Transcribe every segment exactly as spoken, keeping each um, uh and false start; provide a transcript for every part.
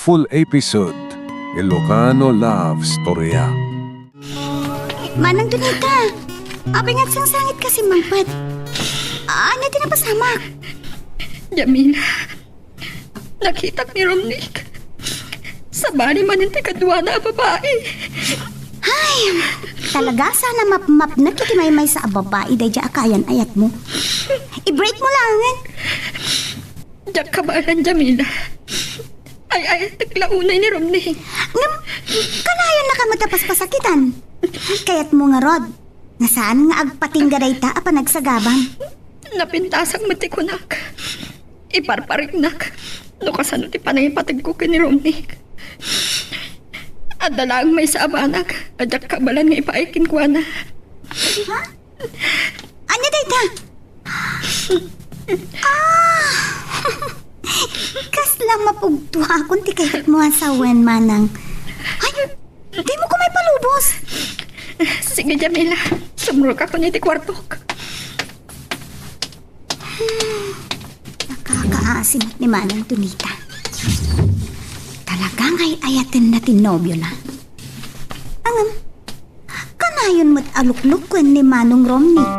Full episode, Ilocano Love Storya. Manang Donita, apay nga agsangsangit ka simmangpet? Ania ti napasamak? Jamila, nakitak ni Romnick. Sabali manen ti kaduana a babai. Ay, talaga sana mapmapnek iti maymaysa a babai daydiay a kayan-ayatmo. I-break mo laengen. Diak kabaelan, Jamila. Ay-ayatek la unay ni Romnick. Ngem, kanayonnaka met a paspasakitan. Kayatmo ngarud, saan nga agpatingga dayta a panagsagabam. Napintasak met ti kunak. Iparpariknak no kasano ti panangipategko ken ni Romnick. Adda laeng maysa a banag a diak kabaelan nga ipaay kenkuana. Ha? Ania dayta? Ah! Kasla mapugtuakon ti kayatmo a sawen, manang. Ay, dimo koma ipalubos. Sige, Jamila. Sumrek akon iti kuartok. Nakakaasi met ni Manang Donita. Talaga nga ay-ayatenna ti nobiona. Ngem, kanayon met a luklukuen ni Manong Romnick.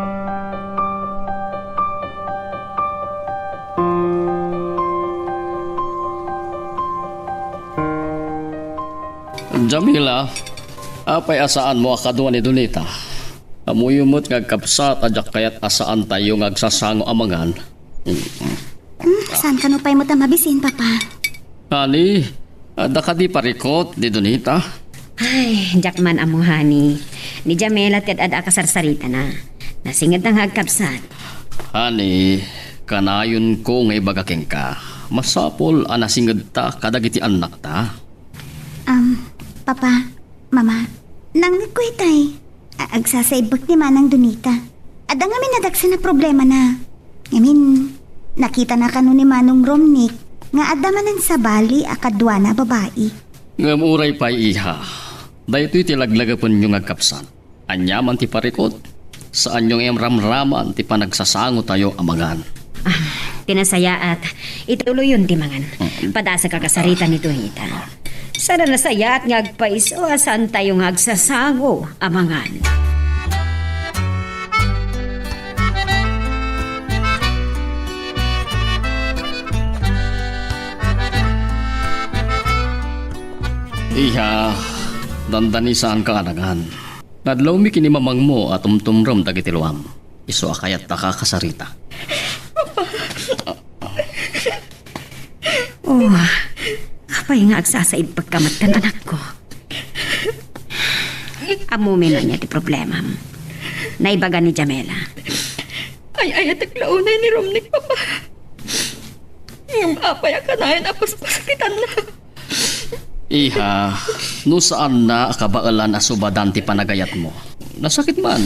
Jamila, apay a saanmo a kadua ni Donita? Ammoyo met nga agkabsat a diak kayat a saantayo nga agsasango a mangan. Hmm, saan kano pay met a mabisin, Papa? Honey, adda kadi parikut ni Donita? Ay, diak man ammo, honey. Ni Jamila ti ad-ada a kasarsaritana. Nasingedna nga agkabsat. Honey, kanayonko nga ibaga kenka, masapul a nasingedta kadagiti annakta. Um, Papa, Mama, nangngegko itay. A-, agsasaibbek ni Manang Donita. Adda ngamin a dagsen a problemana. Ngamin, nakitana kano ni Manong Romnick nga adda manen sabali a kaduana a babai. Ngem uray pay, iha, daytoy ti laglagapenyo nga agkabsat. Ania man ti parikut, saanyo nga imramraman ti panagsasangotayo a mangan. Ah, ti nasayaat, ituloyon ti mangan. Mm. Padasek a kasarita ni Donita. Saan a nasayaat nga agpayso a saantayo nga agsasango a mangan. Iha, dandani saanka a nangan. Nadlawmi ken ni mamangmo a tumtumrem dagiti luam. Isu a kayatta a kasarita. Oh, apay nga agsasaibbekka metten, anakko? Ammomi no ania ti problemam. Naibaga ni Jamila. Ay-ayatek la unay ni Romnick, Papa. Ngem apay a kanayon a paspasakitanna? Iha, no saanna a kabaelan a subadan ti panagayatmo, nasakit man.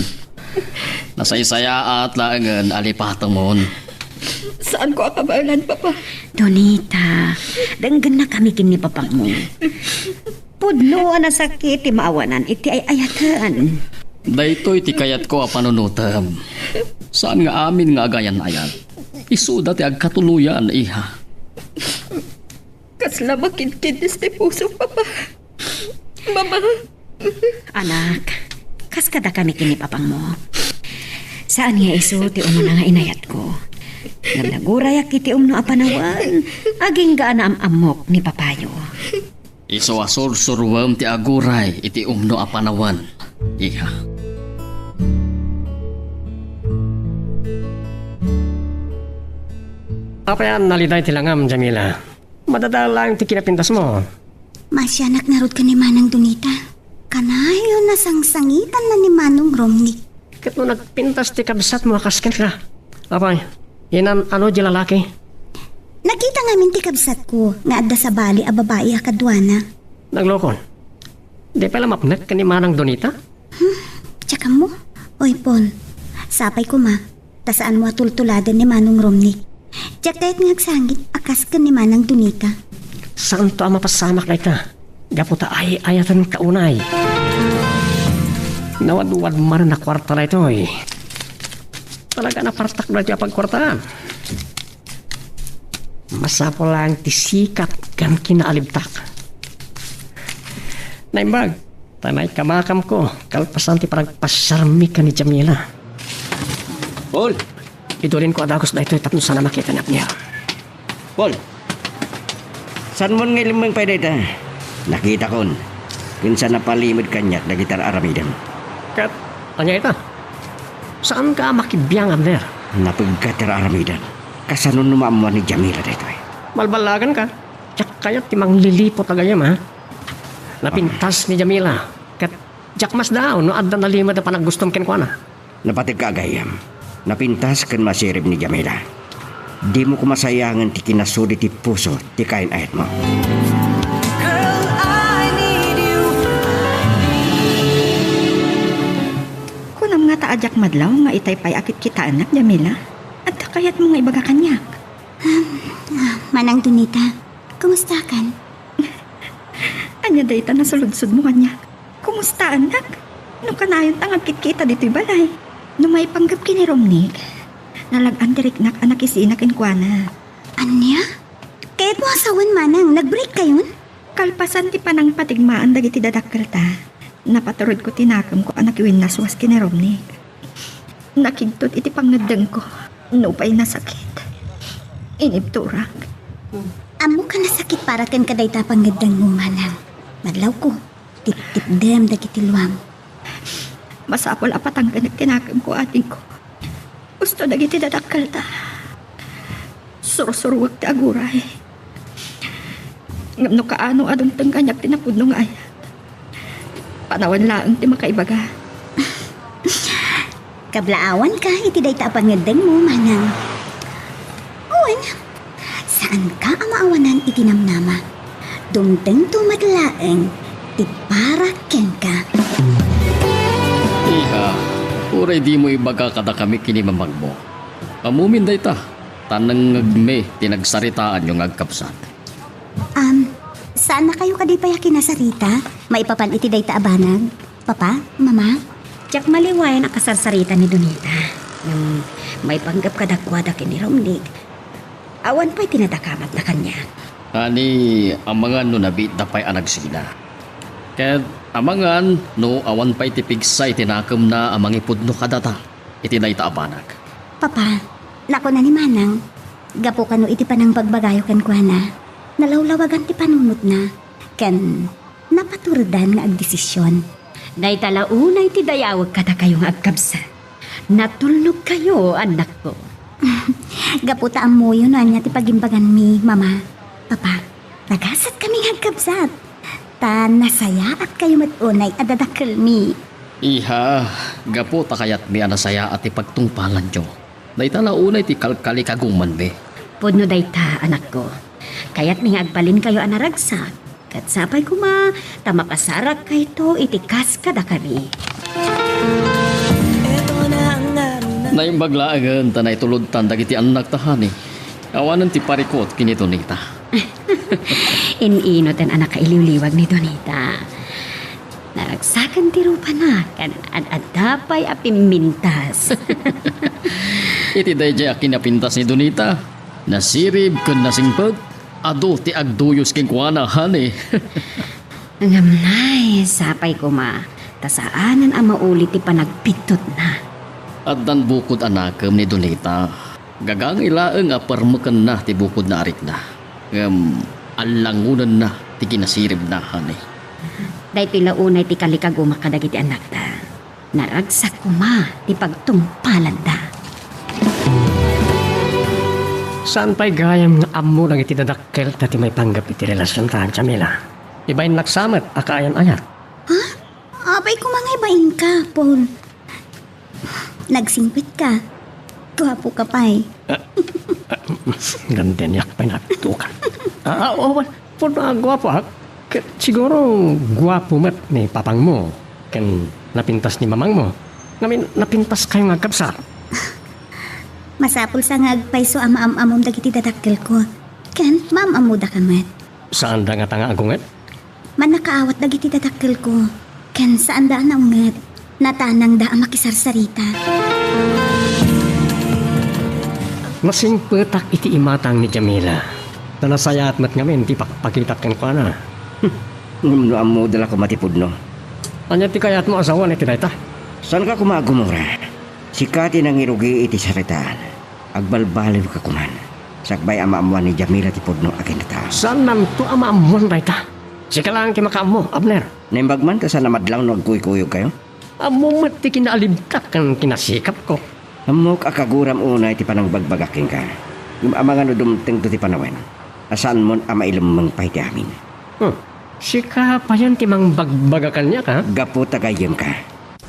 Nasaysayaat laengen a lipatemon. Saanko a kabaelan, Papa. Donita, denggennakami ken ni papangmo. Pudno a nasakit ti maawanan iti ay-ayaten. Daytoy ti kayatko a panunotem. Saan nga amin nga agayan-ayat. Isuda ti agkatuloyan, iha. Kasla makinkidis ti pusok, Papa. Mama. Anak, kas kadakami ken ni papangmo. Saan nga isu ti umuna nga inayatko. Ngem nagurayak iti umno a panawen, agingga a naam-ammok ni papayo. Isu a sursuruem ti aguray iti umno a panawen, iha. Apay a naliday ti langam, Jamila? Madadael laeng ti kinapintasmo. Masianak ngarud ken ni Manang Donita. Kanayon a sangsangitanna ni Manong Romnick. Ket no nagpintas ti kabsatmo a kas kenka, apay, inan-ano diay lalaki? Nakita ngamin ti kabsatko nga adda sabali a babai a kaduana. Naglokon. Di pay la mapnek ken ni Manang Donita? Hmm, diak ammo. Oy, Paul, sapay koma ta saanmo a tultuladen ni Manong Romnick. Diak kayat nga agsangit a kas ken ni Manang Donita. Saanto a mapasamak dayta, gapu ta ay-ayatenka unay. Nawadwad manen a kuarta daytoy. Talaga a napartak daytoy a pagkuartaan. Masapul laeng ti sikat ken kinaalibtak. Naimbag, ta naikamakamko, kalpasan ti panagpasiarmi ken ni Jamila. Paul! Idulinko a dagus daytoy tapno saan a makita ni Abner. Paul! Saanmon nga ilimmeng pay dayta? Nakitakon. Ken saan a napalimed kaniak dagiti ar-aramidem. Ket, ania ita? Saanka a makibiang, Abner? Napegka ti ar-aramidem. Kasano no maammuan ni Jamila daytoy? Balballaganka. Diak kayat ti mangliliput a gayyem, ha? Napintas ni Jamila. Ket diak masdaaw no adda nalimed a panaggustom kenkuana. Napategka a gayyem. Napintas ken masirib ni Jamila. Dimo koma sayangen ti kinasudi ti puso ti kayan-ayatmo. Kunam ngata a diak madlaw nga itay pay a kitkitaennak, Jamila? Adda kayatmo nga ibaga kaniak? Manang Donita, kumustakan? Ania dayta nasuludsodmo kaniak? Kumustaennak? No kanayon ta nga agkitkita ditoy balay. No maipanggep ken ni Romnick, nalag-an ti riknak a nakisina kenkuana. Ania? Kayatmo a sawen, manang, nag-break kayon? Kalpasan ti panangpatigmaan dagiti dadakkelta, napaturedko ti nakemko a nakiwinnaswas ken ni Romnick. Nakigtot iti pangngeddengko, nupay nasakit. Inibturak. Ammok a nasakit para kenka dayta a pangngeddengmo, manang. Madlawko, tiptipdem dagiti luam. Masapul a patangkenek ti nakemko, adingko. Usto dagiti dadakkelta. Sursuruek ti aguray. Ngem no kaano a dumteng kaniak ti napudno nga ayat, panawen laeng ti makaibaga. Kablaawanka iti dayta a pangngeddengmo, manang. Wen, saanka a maawanan iti namnama. Dumtengto met laeng ti para kenka. Iha, uray dimo ibaga kadakami ken ni mamangmo. Ammomin dayta, ta nangngegmi ti nagsaritaanyo nga agkabsat. Am, saannakayo kadi pay a kinasarita maipapan iti dayta a banag? Papa, Mama? Diak maliwayan a kasarsarita ni Donita. Ngem maipanggep kadakuada ken ni Romnick, awan pay ti nadakamatna kaniak. Ani, amangan no nabiitda pay a nagsina. Ket amangan no awan pay ti pigsa iti nakemna a mangipudno kadata iti dayta a banag. Papa, nakuna ni Manang, gapu kano iti panangbagbagayo kenkuana, nalawlawagan ti panunotna, ken napaturedan nga agdesision. Dayta la unay ti dayawek kadakayo nga agkabsat. Natulnogkayo, annakko. Gapu ta ammoyo no ania ti pagimbaganmi, Mama, Papa, nagasatkami nga agkabsat. Ta nasayaatkayo met unay a dadakkelmi. Iha, gapu ta kayatmi a nasayaat ti pagtungpalanyo. Dayta la unay ti kalkalikagumanmi. Pudno dayta, anakko. Kayatmi nga agbalinkayo a naragsak. Ket sapay koma ta makasarakkayto iti kas kadakami. Naimbag laengen ta naitulodtan dagiti annakta, honey. Awanen ti parikut ken ni Donita. In-ino ten a nakailiwliwag ni Donita. Naragsaken ti rupana ken ad-adda pay a pimmintas. Iti daydiay a kinapintas ni Donita, nasirib ken nasingpet, adu ti agduyos kenkuana, honey. Ngem nay, sapay koma, ta saanen a mauli ti panagbiddutna. Addan bukod a nakem ni Donita. Gagangay laeng a permekenna ti bukodna a rikna, ngem allangonenna ti kinasiribna, honey. Daytoy la unay ti kalikagumak kadagiti annakta. Naragsak koma ti pagtungpalanda. Saan pay gayam nga ammo dagiti dadakkelta ti maipanggep iti relasionta, Jamila. Ibainnak sa met a kaayan-ayat. Ha? Apay koma nga ibainka, Paul. Nagsingpetka. Guapo ka pay. Gandeniak pay natukan. Ah, ah, oh, well, pud, ah, guapo, ah. Ke-, siguro guapo met ni papangmo ken napintas ni mamangmo. Ngamin, napintaskayo nga agkabsat. Masapul sa nga agpayso a maam-amom dagiti dadakkelko. Ken maam-ammodaka met. Saanda ngata nga agunget? Mannakaawat dagiti dadakkelko, ken saanda a naunget. Natanangda a makisarsarita. Nasingpetak iti imatang ni Jamila. Ta nasayaat met ngamin ti pakpakitak kenkuana. Ngem no ammoda la koma ti pudno. Ania ti kayatmo a sawen iti dayta? Saanka koma a gumura. Sika ti nangirugi iti saritaan. Agbalbaliwka koman. Sakbay a maammoan ni Jamila ti pudno a kinatao. Saannanto a maammoan dayta. Sika laeng ti makaammo, Abner. Naimbag man ta saan a madlaw no agkuykuyogkayo. Ammom met ti kinaalibtak ken kinasikapko. Ammok a kaguram unay ti panangbagbagak kenka. Ngem amangan no dumtengto ti panawen, a saanmon a mailemmeng pay ti amin. Hmm. Sika payen ti mangbagbaga kaniak, a? Gapu ta gayyemka.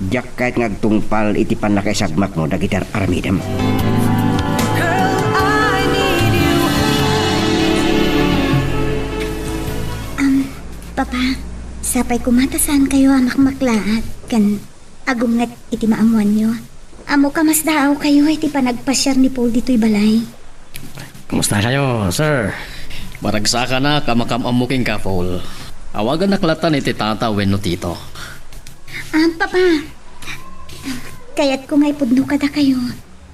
Diak kayat nga agtungpal iti pannakaisagmakmo dagiti ar-aramidem. Girl, I need you. Um, Papa, sapay koma ta saankayo a makmaklaat ken agunget iti maammoanyo. Ammok a masdaawkayo iti panagpasiar ni Paul ditoy balay. Kumusta kayo, sir? Maragsakanak a makaam-ammo kenka, Paul. Awagannak latta iti tata wenno tito. Ah, Papa, kayatko nga ipudno kadakayo.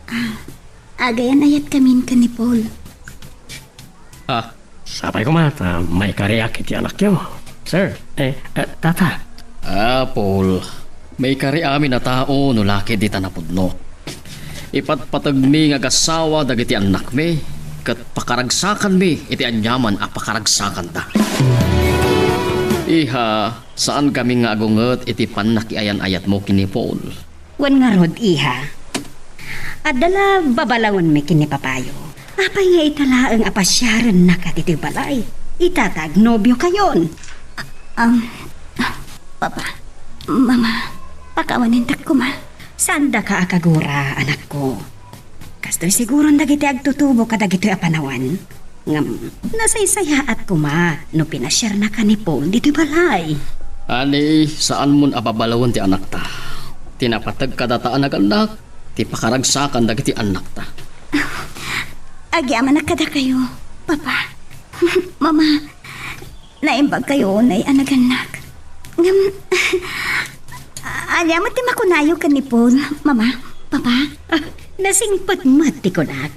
Ah, agayan-ayatkamin ken ni Paul. Ah, sapay koma ta maikariak iti anakyo, sir. Eh, eh, tata. Ah, Paul, maikari amin a tao no la ket dita napudno. Ipatpategmi nga agassawa dagiti annakmi, ket pakaragsakanmi iti aniaman a pakaragsakanda. Iha, saankami nga agunget iti pannakiayan-ayatmo ken ni Paul. Wen ngarud, iha, adda la babalawenmi ken ni papayo. Apay nga ita laeng a pasiarennaka ditoy balay? Ita ta agnobiokayon. A-, am, Papa, Mama, pakawanintak koma. Saandaka a kagura, anakko. Kastoy siguron dagiti agtutubo kadagitoy a panawen. Ngem, nasaysayaat koma no pinasiarnaka ni Paul ditoy balay. Ani, saanmon a babalawen ti anakta. Ti napateg kadata a nagannak, ti pakaragsakan dagiti annakta. Agyamanak kadakayo, Papa. Mama, naimbagkayo unay a nagannak. Ngem, ania met ti makunayo ken ni Paul, Mama, Papa? Ah, nasingpet met ti kunak.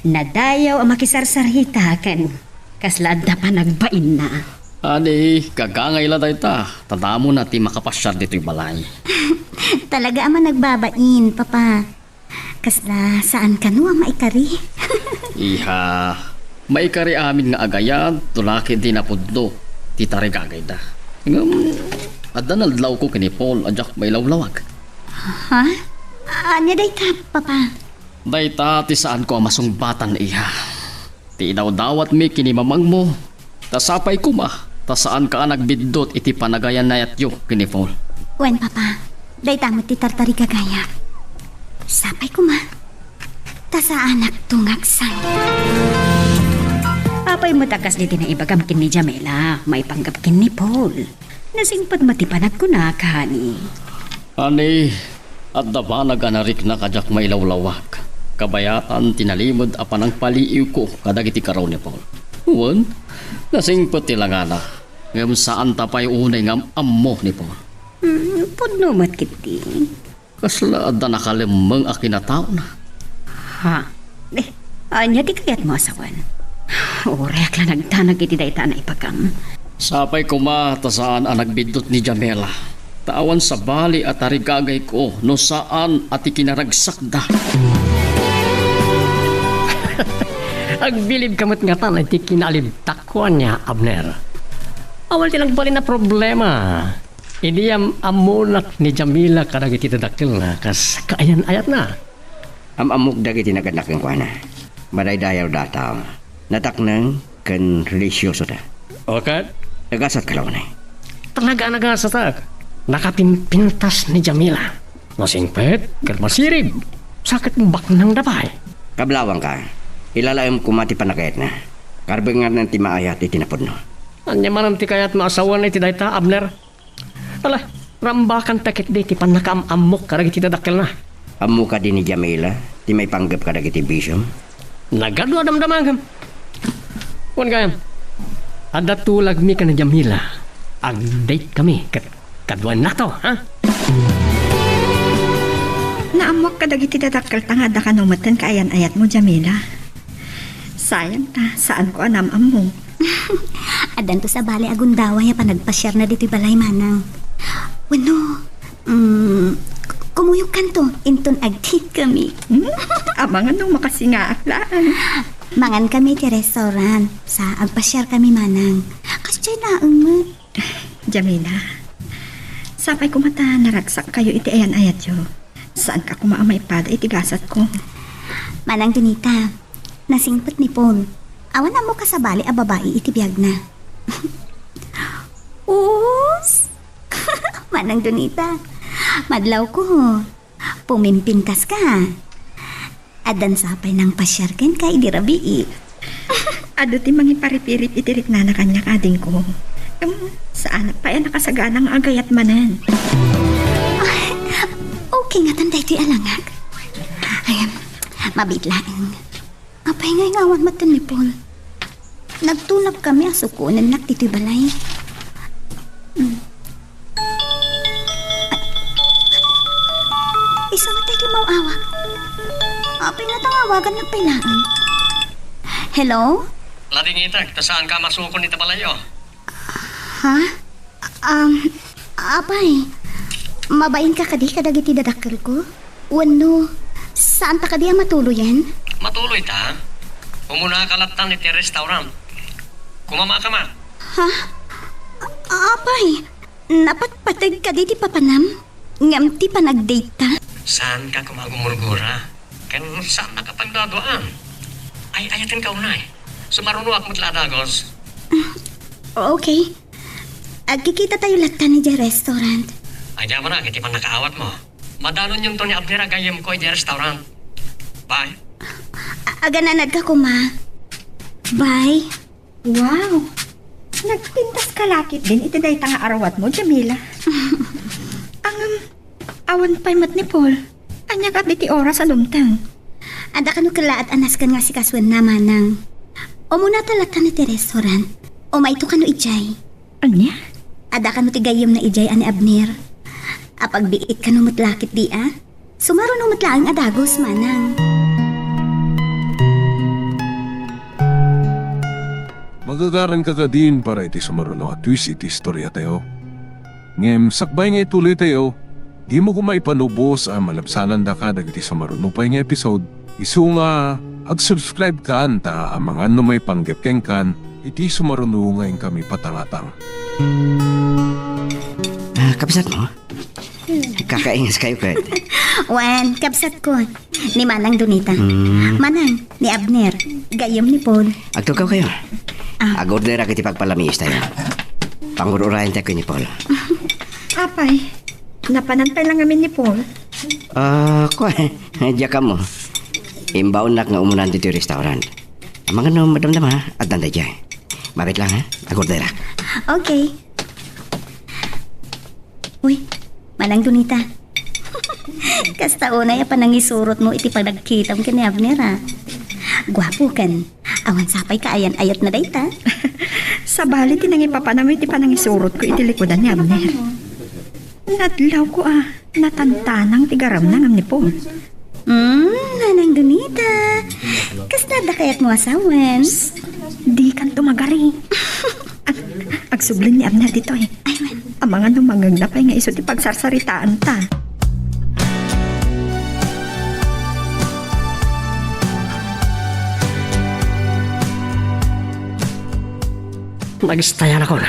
Nadayaw a makisarsarita ken kasla adda panagbainna. Ani, gagangay la dayta, ta damona ti makapasiar ditoy balay. Talaga a managbabain, Papa. Kasla saan kano a maikari? Iha, maikari amin nga agayat, no la ket di napudno ti tarigagayda. Ngem, adda naldaw ko ken ni Paul a diak mailawlawag. Ha? Ania dayta, Papa? Dayta ti saanko a masungbatan, iha. Ti idawdawatmi ken ni mamangmo, ta sapay koma, ta saanka a nagbiddut iti panagayan-ayatyo ken ni Paul. Wen, Papa, dayta met ti tartarigagayak. Sapay koma, ta saanakto nga agsaw. Apay met a kas diti naibagam ken ni Jamila, maipanggep ken ni Paul? Nasingpet met ti panagkunak, honey. Ani, adda banag a nariknak a diak mailawlawag. Kabayatan ti nalimed a panangpaliiwko kadagiti karaw ni Paul. Wen, nasingpet ti langana. Ngem saanta pay unay nga am-ammo ni Paul. Hmm, pudno met ketdi. Kasla adda nakalemmeng a kinataona. Ha? Eh, ania ti kayatmo a sawen? Urayak la nagdanag iti dayta a naibagam. Sapay koma ta saan a nagbiddut ni Jamela. Ta awan sabali a tarigagayko no saan a ti kinaragsakda. Agbilibka met ngatan iti kinalibtakko ania, Abner. Awan ti nagbalin a problema. Idi am-ammonak ni Jamila kadagiti dadakkelna kas kaayan-ayatna. Am-ammok dagiti nagannak kenkuana. Madaydayawda a tao. Natakneng ken relihiosota. O ket? Nagasat ka la unay. Talaga a nagasatak. Nakapimpintas ni Jamila. Masingpet ket masirib. Sa ket baknangda pay. Kablawangka, ilalaem koma ti panagayatna. Karbengan ti maayat iti napudno. Ania manen ti kayatmo a sawen iti dayta, Abner? Ala, rambakanta ketdi ti pannakaam-ammok kadagiti dadakkelna. Ammo kadi ni Jamila ti maipanggep kadagiti bisiom? Nagadu a damdamagem. Wen gayam, adda tulagmi ken ni Jamila. Ag-date kami ket kaduannato, ha? Naammok kadagiti dadakkelta nga adda kano metten kaayan-ayatmo, Jamila. Sayang ta, saanko a naam-ammo. Addanto sabali a gundaway a panagpasiarna ditoy balay, manang. Wenno, mm, kumuyogkanto, inton agdate kami. Hmm? Amangan no makasingaak laeng. Mangan kami ti restaurant, sa agpasiar kami, manang. Kasdiay laeng met. Jamila, sapay koma ta naragsak kayo iti ayan-ayatyo. Saanka koma a maipada iti gasatko. Manang Donita, nasingpet ni Paul. Awan ammok a sabali a babai iti biagna. Us! Manang Donita, madlawko. Pumimpintaska. Addan sapay nangpasiar kenka idi rabii. Adu ti mangiparipirip iti riknana kaniak, adingko. Em, saanak pay a nakasagana nga agayat manen. Ay, okay ngatan daytoy a langak. Ay, mabiit laeng. Apay nga ingawan met ni Paul? Nagtulak kami a sukonennak ditoy balay. Mm. Ay, isu met daytoy maawag. Apay nga tangawagan nagpailaan. Hello? Ladingitek, ta saanka a masukon iti balayyo? Ha? Um, apay, mabainka kadi kadagiti dadakkelko? Wenno, saanta kadi a matuloyen? Matuloyta. Umunaka lattan iti restaurant. Kumamaka met. Ha? A-, apay, napatpateg kadi ti papanam? Ngem ti panagdate-ta? Saanka koma a gumurgura. Ken saannaka pagduaduaan. Ay-ayatenka unay. Sumarunoak met la a dagus. Okay. Agkikitatayo lattan idiay restaurant. Agyamanak iti pannakaawatmo. Madanonyonto ni Abner a gayyemko idiay restaurant. Bye. A-, agananadka koma. Bye. Wow! Nagpintaska la ketdin iti dayta nga arawatmo, Jamila. Ngem, awan pay met ni Paul. Ania kadi ti oras a dumteng? Adda kano kellaat a nasken nga asikasoenna, manang. Umunata lattan iti restaurant. Umayto kano idiay. Ania? Adda kano ti gayyemna idiay a ni Abner. Apagbiit kano met la ketdi a? Sumaruno met laeng a dagus, manang. Magagaranka kadin para iti sumaruno a twist iti istoriatayo. Ngem sakbay nga ituloytayo, dimo koma ipanubos a malabsanandaka dagiti sumaruno pay nga episode, isu nga ag-subscribe kan ta amangan no maipanggep kenkan iti sumaruno nga inkami patangatang. Ah, kabsatmo? Kakaingas kayo, ket. Wen, kabsatko. Ni Manang Donita. Hmm. Manang, ni Abner. Gayyem ni Paul. Agtugaw kayo. Ah. Ag-orderak iti pagpalamiistayo. Pangur-urayan tayo ni Paul. Apay, napanan pay lang amin ni Paul. Ah, kua, diak ammo. Imbaonnak nga umunan ditoy restaurant. Amangan no madamdama, addan daydiay. Mabit lang, ha? Ag-orderak. Okay. Uy, Manang Donita. Kasta unay a panangisurotmo iti panagkitam ken ni Abner, a. Guapo ken awan sapay kaayan-ayatna dayta. Sabali ti nangipapanam iti panangisurotko iti likudan ni Abner. Nadlawko a natantanang ti garamna ngem ni Paul. Hmm, Manang Donita. Kasta adda kayatmo a sawen? Dikanto magari. Ag-, agsubli ni Abner ditoy. Ay, wen. Amangan no mangngegna pay nga isu ti pagsarsaritaanta. Nagistayanakon.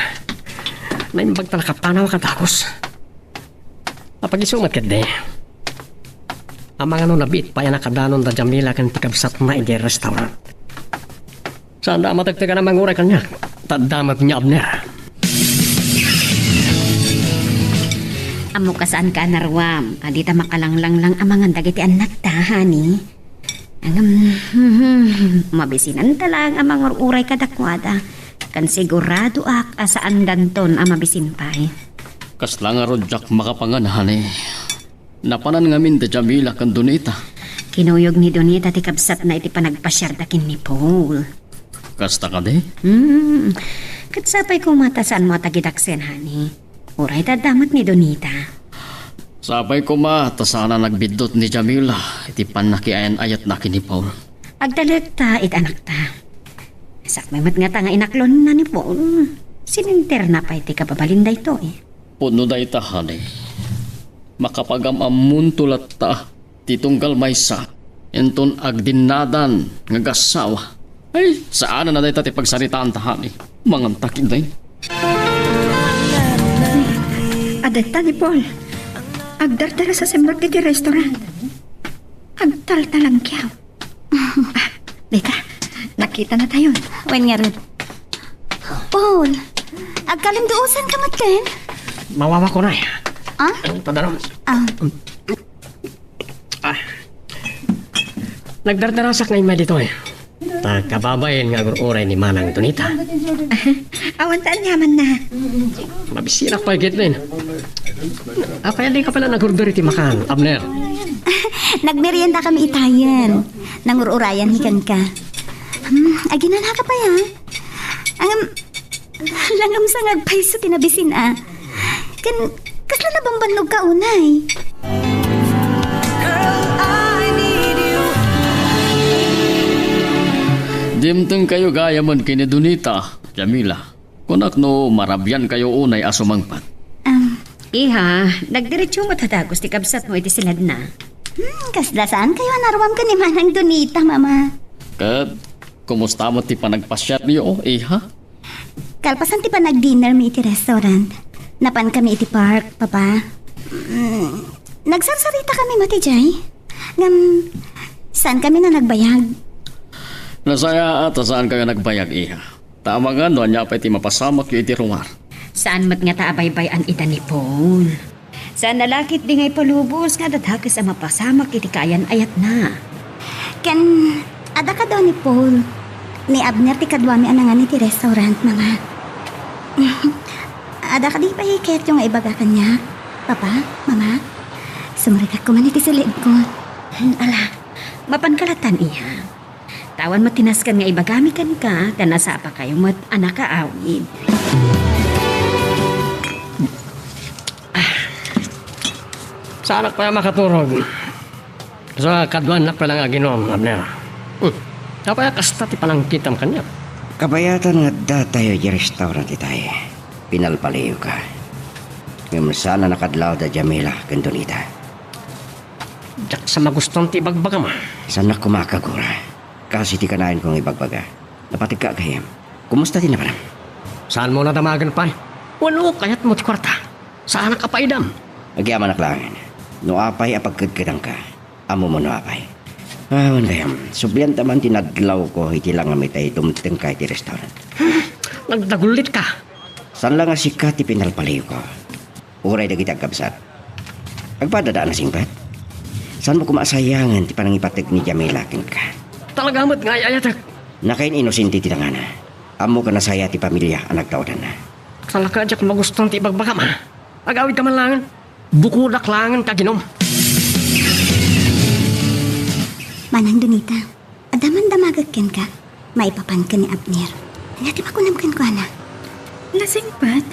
Naimbag ta nakapanaw a kadagus. Apag-isu met ketdi. Amangan no nabiit pay a nakadanon da Jamila ken ti kabsatna idiay restaurant. Saanda a matektekan a manguray kaniak, ta adda met ni Abner. Ammok a saanka a naruam, a dita makalanglang amangan dagiti annakta, honey. Ngem, mabisinanta laeng a mangur-uray kadakuada, ken siguradoak a saandanton a mabisin pay. Kasla ngarud diak makapangan, honey. Napanan ngamin da Jamila ken Donita. Kinuyog ni Donita ti kabsatna iti panagpasiarda ken ni Paul. Kasta kadi? Hmm. Ket sapay koma ta saanmo a tagidaksen, honey. Uray ta adda met ni Donita. Sapay koma ta saan a nagbiddut ni Jamila iti pannakiayan-ayatna ken ni Paul. Agtalekta iti anakta. Sakbay met ngata nga inaklonna ni Paul, sininterna pay ti kababalin daytoy. Pudno dayta, honey. Makapagam-ammonto latta ti tunggal maysa inton agdinnadan nga agassawa. Ay, saanen a dayta ti pagsaritaanta, honey. Mangantak, inday. Adda ni Paul. Agdardarasa simrek iti restaurant. Agtaltalangkiaw. Ah, dita, nakita na tayo. Wen ngarud. Paul, agkalinduosan ka met ken? Mawawak unay. Ah? Padaram. Ah. Ah. Nagdardarasak nga immay ditoy. Ta kababain nga agur-uray ni Manang Donita. Awan ta aniamanna. Mabisirak pay ketdin. Apay a dika pay la nag-order iti makan, Abner? Nagmerienda kami itayen. Nangur-urayan hikan ka. Hmm, aginana ka pay, ah. Ang, langam sa nga agpayso ti nabisin, ah. Ken, kasla nabambannog ka unay. Dimteng kayo gayamen ken ni Donita, Jamila. Kunak no marabian kayo unay a sumangpet. Am. Iha, nagdiretso met a dagus ti kabsatmo iti siledna. Hmm, kasla saan kayo a naruam ken ni Manang Donita, Mama. Ket, kumusta met ti panagpasiaryo, iha? Kalpasan ti panagdinner mi iti restaurant, napan kami iti park, Papa. Mm, nagsarsarita kami met idiay. Ngem, saan kami na nagbayag? Nasayaat a saan kayo nagbayag, iha. Ta amangan no ania pay ti mapasamakyo iti ruar. Saan met ngata a baybay-an ida ni Paul. Saan a la ketdi nga ipalubos nga adda dakes a mapasamak iti kaayan-ayatna. Ken adda kado ni Paul, ni Abner ti kaduami a nangan iti restaurant, Mama. Adda kadi pay kayatyo nga ibaga kaniak, Papa, Mama? Sumrekak koman iti siledko. Hmm, ala, mapanka latan, iha. Ta awan met ti nasken nga ibagami kenka, ta nasapa kayo met a nakaawid. Ah. Saanak pay a makaturog. Sa kaduanak pay la nga aginom, Abner. Hmm. Apay a kasta ti panangkitam kaniak? Kabayatan nga adda tayo di restaurant itay. Pinalpaliw ka. Ngem saan a nakadlaw da Jamila ken Donita. Diak sa magustuhan ti ibagbagam, ah. Saannak koma a kagura. Kas iti kanayon ko nga ibagbaga. Napategka gayam. Kumusta ti napanem? Saanmo a damagen pay? Wenno kayatmo ti kuarta? Saanak a paidam. Agyamanak laengen. No apay a pagkedkedangka, ammom no apay. Awan gayam, sublianta man ti nadlawko iti langam itay dumtengka iti restaurant. Nagdagullitka. Saan la nga sika ti pinalpaliwko. Uray dagiti agkabsat. Agpadada a nasingpet? Saanmo koma a sayangen ti panangipateg ni Jamila kenka? Talaga met nga ay-ayatek. Nakain-inosente ti tangana. Ammok a nasaya ti pamilia a nagtaudanna. Talaga diak magustuhan ti ibagbagam, ah. Agawidka man laengen. Bukodak laengen ti aginom. Manang Donita. Adda man damagek kenka, maipapan ken ni Abner. Ania ti makunam kenkuana? Nasingpet.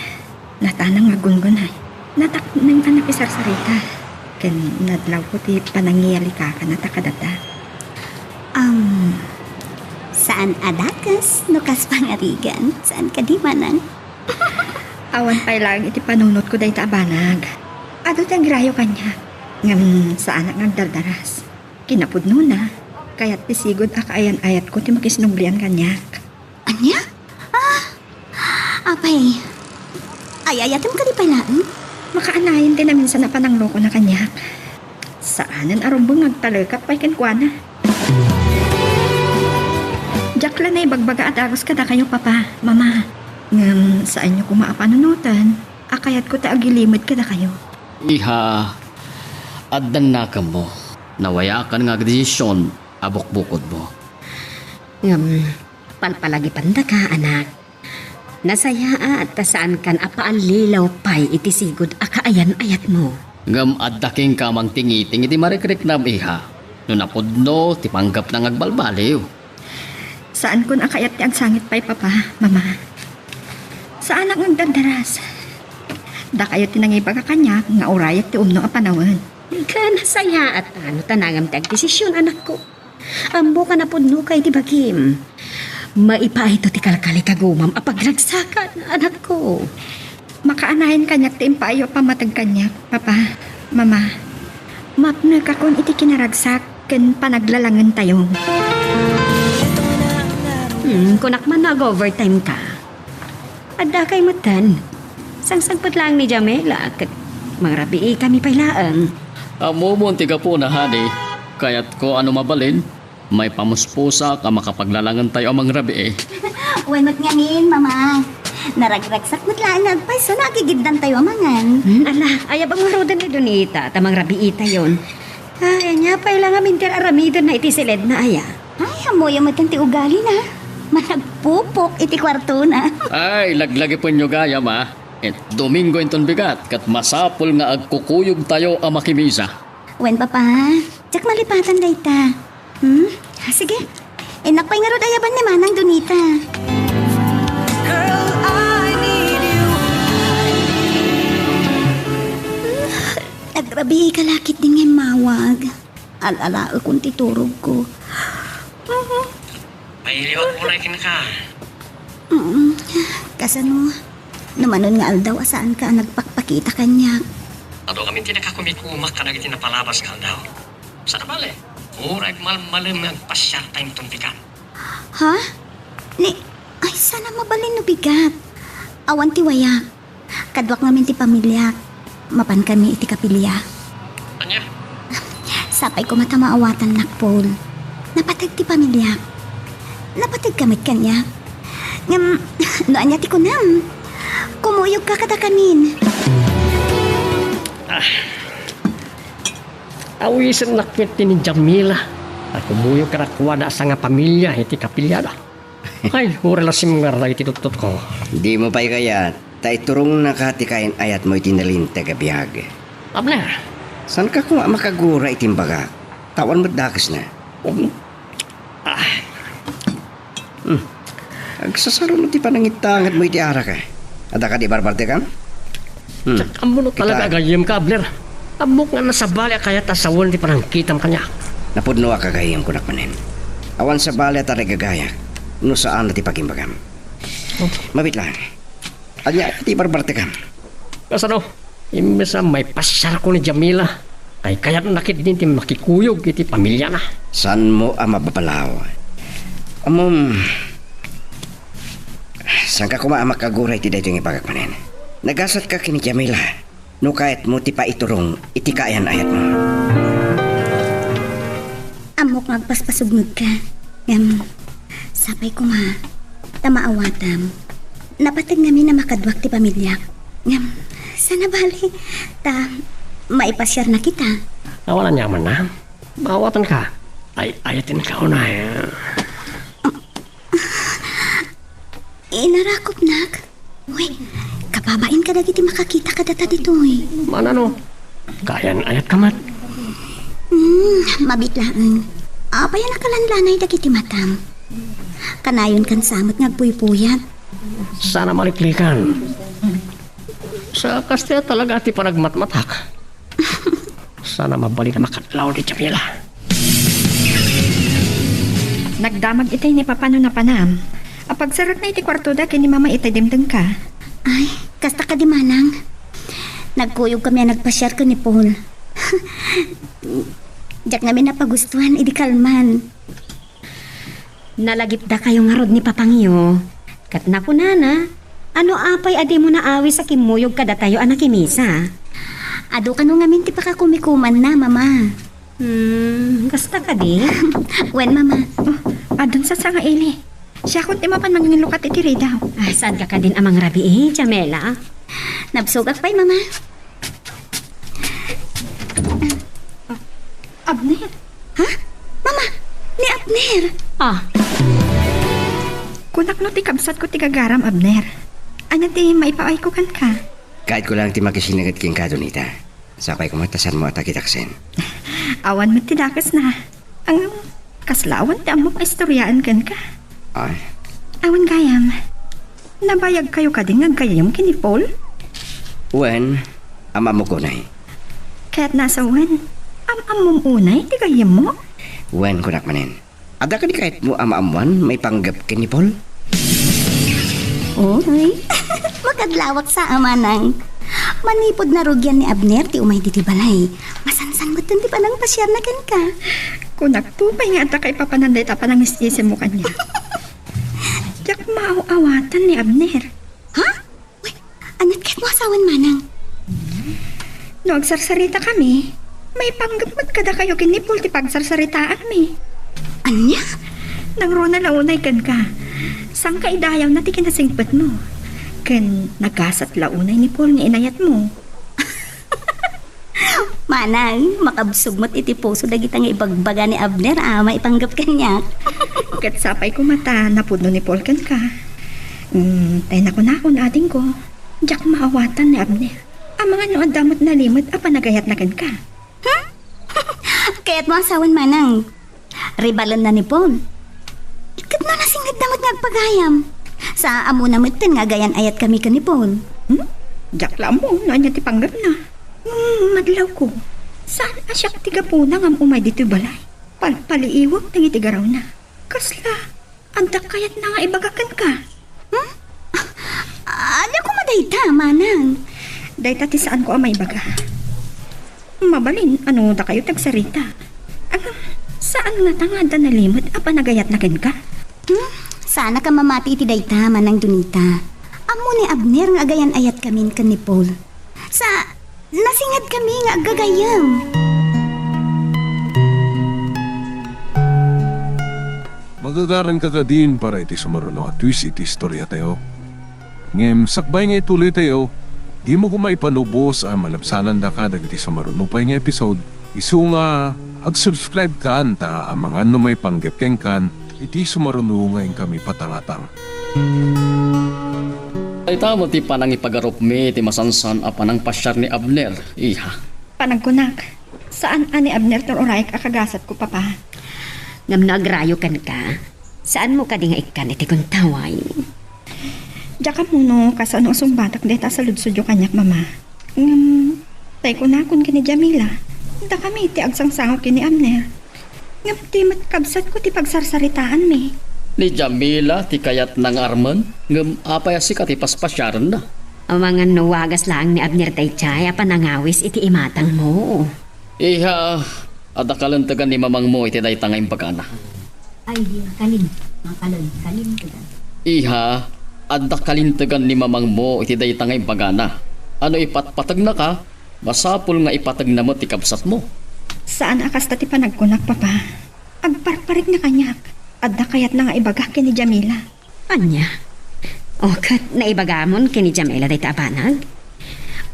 Natanang nga aggungunay. Natakneng a nakisarsarita. Ken nadlawko ti panangiyalikakana ta kadata. Um, saan a dakes no kas pangarigan? Saan kadi, Manang? Awan pay laeng iti panunotko dayta a banag. Adu ti agrayo kaniak. Ngem saanak nga agdardaras. Kinapudnona, kayat ti sigud a kaayan-ayatko ti makisnublian kaniak. Ania? Ah, apay, ay-ayatem kadi pay laeng? Makaanayen ti naminsan a pananglokona kaniak. Saanen a rumbeng nga agtalekak pay kenkuana. Diak la naibagbaga a dagus kadakayo, Papa, Mama. Ngem saanyo koma a panunoten a kayatko ti agilimed kadakayo. Iha, addan nakemmo. Nawayakan nga agdesisyon a bukbukodmo. Ngem, palpalagipandaka, anak. Nasayaat ta saankan a paallilaw pay iti sigud a kaayan-ayatmo. Ngem adda kenka mangtingiting iti marikriknam, iha. No napudno ti panggepna nga agbalbaliw. Saankon a kayat ti agsangit pay, Papa, Mama. Saanak nga agdardaras. Dakayo ti nangibaga kaniak nga urayek ti umno a panawen. Ket nasayaat ta no tanangam ti agdesisyon, anakko. Ammok a napudnoka iti bagim. Maipaayto ti kalkali ta gumam a pagragsakan, anakko. Makaanayon kaniak ti impaayyo a pammateg kaniak, Papa, Mama. Mapnekakon iti kinaragsak ken panaglalangentayo. Hmm, kunak man no ag-overtime ka. Addakay metten. Sangsangpet laeng ni Jamila ket mangrabiikami pay laeng. Ammom ti gapuna, honey. Kayatko a no mabalin, maipamuspusak a makapaglalangentayo a mangrabii. Wen met ngamin, Mama. Naragragsak met laeng nga agpayso no agigiddantayo a mangan. Hmm, ala, ayab a ngaruden ni Donita ta mangrabiitayon. Ay, ania pay la ngamin ti ar-aramidenna iti siledna aya? Ay, ammoyo met ti ugalina. Managpupok iti kuartona. Ay, laglagipenyo gayam a. Eh, Domingo inton bigat, ket masapul nga agkukuyogtayo a makimisa. Wen, Papa, diak malipatan dayta. Hmm? Sige. Innak pay ngarud ayaban ni Manang Donita. Girl, I need you. Nagrabiika la ketdi nga immawag. Al-alaekon ti turogko. Pairiwak unay kenka. Mm, kasano? No manon nga aldaw a saanka a nagpakpakita kaniak. Adu ngamin ti nakakumikumak kadagiti napalabas nga aldaw. Saan a bale? Uray malmalem nga agpasiarta inton bigat. Ha? Ni, ay, saan a mabalin no bigat. Awan ti wayak. Kaduak ngamin ti pamiliak. Mapankami iti kapilya. Ania? Sapay koma ta maawatannak, Paul. Napateg ti pamiliak. Napategka met kaniak. Ngem, no ania ti kunam? Kumuyogka kadakamin. Ah. Awisennak met ni Jamila a kumuyog kadakuada a sangapamilia iti kapiliada. Ay, uray la simngar dagiti tuttotko. Dimo pay kayat, ta iturongnaka ti kayan-ayatmo iti nalinteg a biag. Abner! Saanka koma a makagura iti imbagak? Ta awan met dakesna. Um. Ah. Hmm. Agsasaro no ti panangitangadmo iti arak, eh. Adda kadi barbartekam? Hmm. Diak ammo no talaga a gayyemka, Abner. Ammok nga ania sabali a kayat a sawen ti panangkitam kaniak. Napudnoak a gayyem, kunak manen. Awan sabali a tarigagayak no saan a ti pagimbagam. Oh. Mabiit laeng. Ania ti barbartekam? Kasano? Imbes a maipasiarko ni Jamila, kaykayatna ketdin ti makikuyog iti pamiliana. Saanmo a mababalaw? Ammom, saanka koma a makagura iti daytoy nga ibagak manen? Nagasatka ken ni Jamila no kayatmo ti paiturong iti kaayan-ayatmo. Ammok nga agpaspasubngegka, ngem sapay koma ta maawatam. Napateg ngamin a makaduak ti pamiliak. Ngem, saan a bale, ta maipasiarna kita. Awan aniamanna. Maawatanka. Ay, ayatenka unay. Inarakupnak? Uy, kababain kadagiti makakita kadata ditoy. Manano? Kaayan-ayatka met? Hmm, mabiit laeng. Apay a nakalanlanay dagiti matam? Kanayonkan sa met nga agpuypuyat. Saan a maliklikan. Sa kasta talaga ti panagmatmatak. Saan a mabalin a makadlaw ni Jamila. Nagdamag itay ni Papa no napanam. Apagserrekna iti kuartoda ken ni Mama itay dimdengka. Ay, kasta kadi manang. Nagkuyogkami a nagpasiar ken ni Paul. Diak ngamin napagustuan idi kalman. Nalagipdakayo ngarud ni Papangyo, ket nakunana, "Ano apay a dimo naawis a kimmuyog kadatayo a nakimisa?" Adu kano ngamin ti pakakumikumanna, Mama. Hmm, kasta kadi? Wen, Mama. Oh, adun sa nga ili. Siakon ti mapan manginlukat iti ridaw. Ah, saanka kadin a mangrabii, Jamela? Nabsogak pay, Mama. Abner? Ha? Mama, ni Abner! Ah. Kunak no ti kabsatko ti gagaram, Abner. Ania ti maipaayko kenka? Kayatko laeng ti makisinnaget kenka, Donita. Sapay koma ta saanmo a takitaksen. Awan met ti dakesna. Ang kasla awan ti ammok a istoriaen kenka. Ay. Awan gayam. Nabayagkayo kadi nga aggayyem ken ni Paul? Wen, am-ammok unay. Kayatna a sawen, am-ammom unay ti gayyemmo? Wen, kunak manen, adda kadi kayatmo a maammuan maipanggep ken ni Paul? Uy, makadlawak sa, a manang. Manipud narugian ni Abner ti umay ditoy balay, masansan metten ti panangpasiarna kenka. Kunak pay nga adda kaipapanan dayta panangisisem mo kaniak. Diak maaw-awatan ni Abner. Ha? Wen, aniat kayatmo a sawen, manang? No agsarsaritakami, maipanggep met kadakayo ken ni Paul ti pagsarsaritaanmi. Ania? Nangruna la unay kenka. Sangkaidayaw na ti kinasingpetmo. Ken nagasat la unay ni Paul nga inayatmo. Manang, makabsog met iti puso dagita nga ibagbaga ni Abner a maipanggep kaniak. Ket sapay koma ta napudno ni Paul kenka. Mm, tay nakunakon, adingko, diak maawatan ni Abner. Amangan no adda met nalimed a panagayatna kenka. Hmm? Kayatmo a sawen, manang? Ribalenna ni Paul. Ket no nasingedna met nga agpagayam? Sa ammona metten nga agayan-ayatkami ken ni Paul. Hmm? Diak la ammo no ania ti panggepna. Hmm, madlawko. Saan a siak ti gapuna nga umay ditoy balay? Palpaliiwek dagiti garawna. Kasla, adda kayatna nga ibaga kenka? Hmm? Ania koma dayta, manang? Dayta ti saanko a maibaga. Mabalin, ano dakayo tagsarita? Ngem, saan ngata nga adda nalimed a panagayatna kenka? Hmm? Saanka a mamati iti dayta, Manang Donita. Ammo ni Abner nga agayan-ayatkami ken ni Paul. Sa, nasingedkami nga aggagayyem. Magagaranka kadin para iti sumaruno a twist iti istoriatayo. Ngem sakbay nga ituloytayo, dimo koma ipanubos a malabsanandaka dagiti sumaruno pay nga episode, isu nga agsubscribekan ta amangan no maipanggep kenkan iti sumaruno nga inkami patangatang. Dayta met ti panangipagarupmi iti masansan a panangpasiar ni Abner, iha. Panagkunak, saan a ni Abner ti urayak a kagasatko, Papa. Ngem no agrayo kenka, saanmo kadi nga ikkan iti kuntaway? Diak ammo no kasano a sungbatak dayta a saludsodyo kaniak, Mama. Ngem, tay kunakon ken ni Jamila, dakami ti agsangsango ken ni Abner. Ngem ti met kabsatko ti pagsarsaritaanmi. Ni Jamila ti kayatna nga armen, ngem apay a sika ti paspasiarenna? Amangan no wagas laeng ni Abner daydiay a panangawis iti imatangmo. Iha, adda kalintegan ni mamangmo iti dayta nga imbagana. Ay, di, kalin, makalan, kalintegan. Iha, adda kalintegan ni mamangmo iti dayta nga imbagana. Ano ipatpategnaka, masapul nga ipategna met ti kabsatmo. Saan a kasta ti panagkunak, Papa. Agparparikna kaniak. Adda kayatna nga ibagak ken ni Jamila. Ania? O, ket naibagamon ken ni Jamila dayta a banag?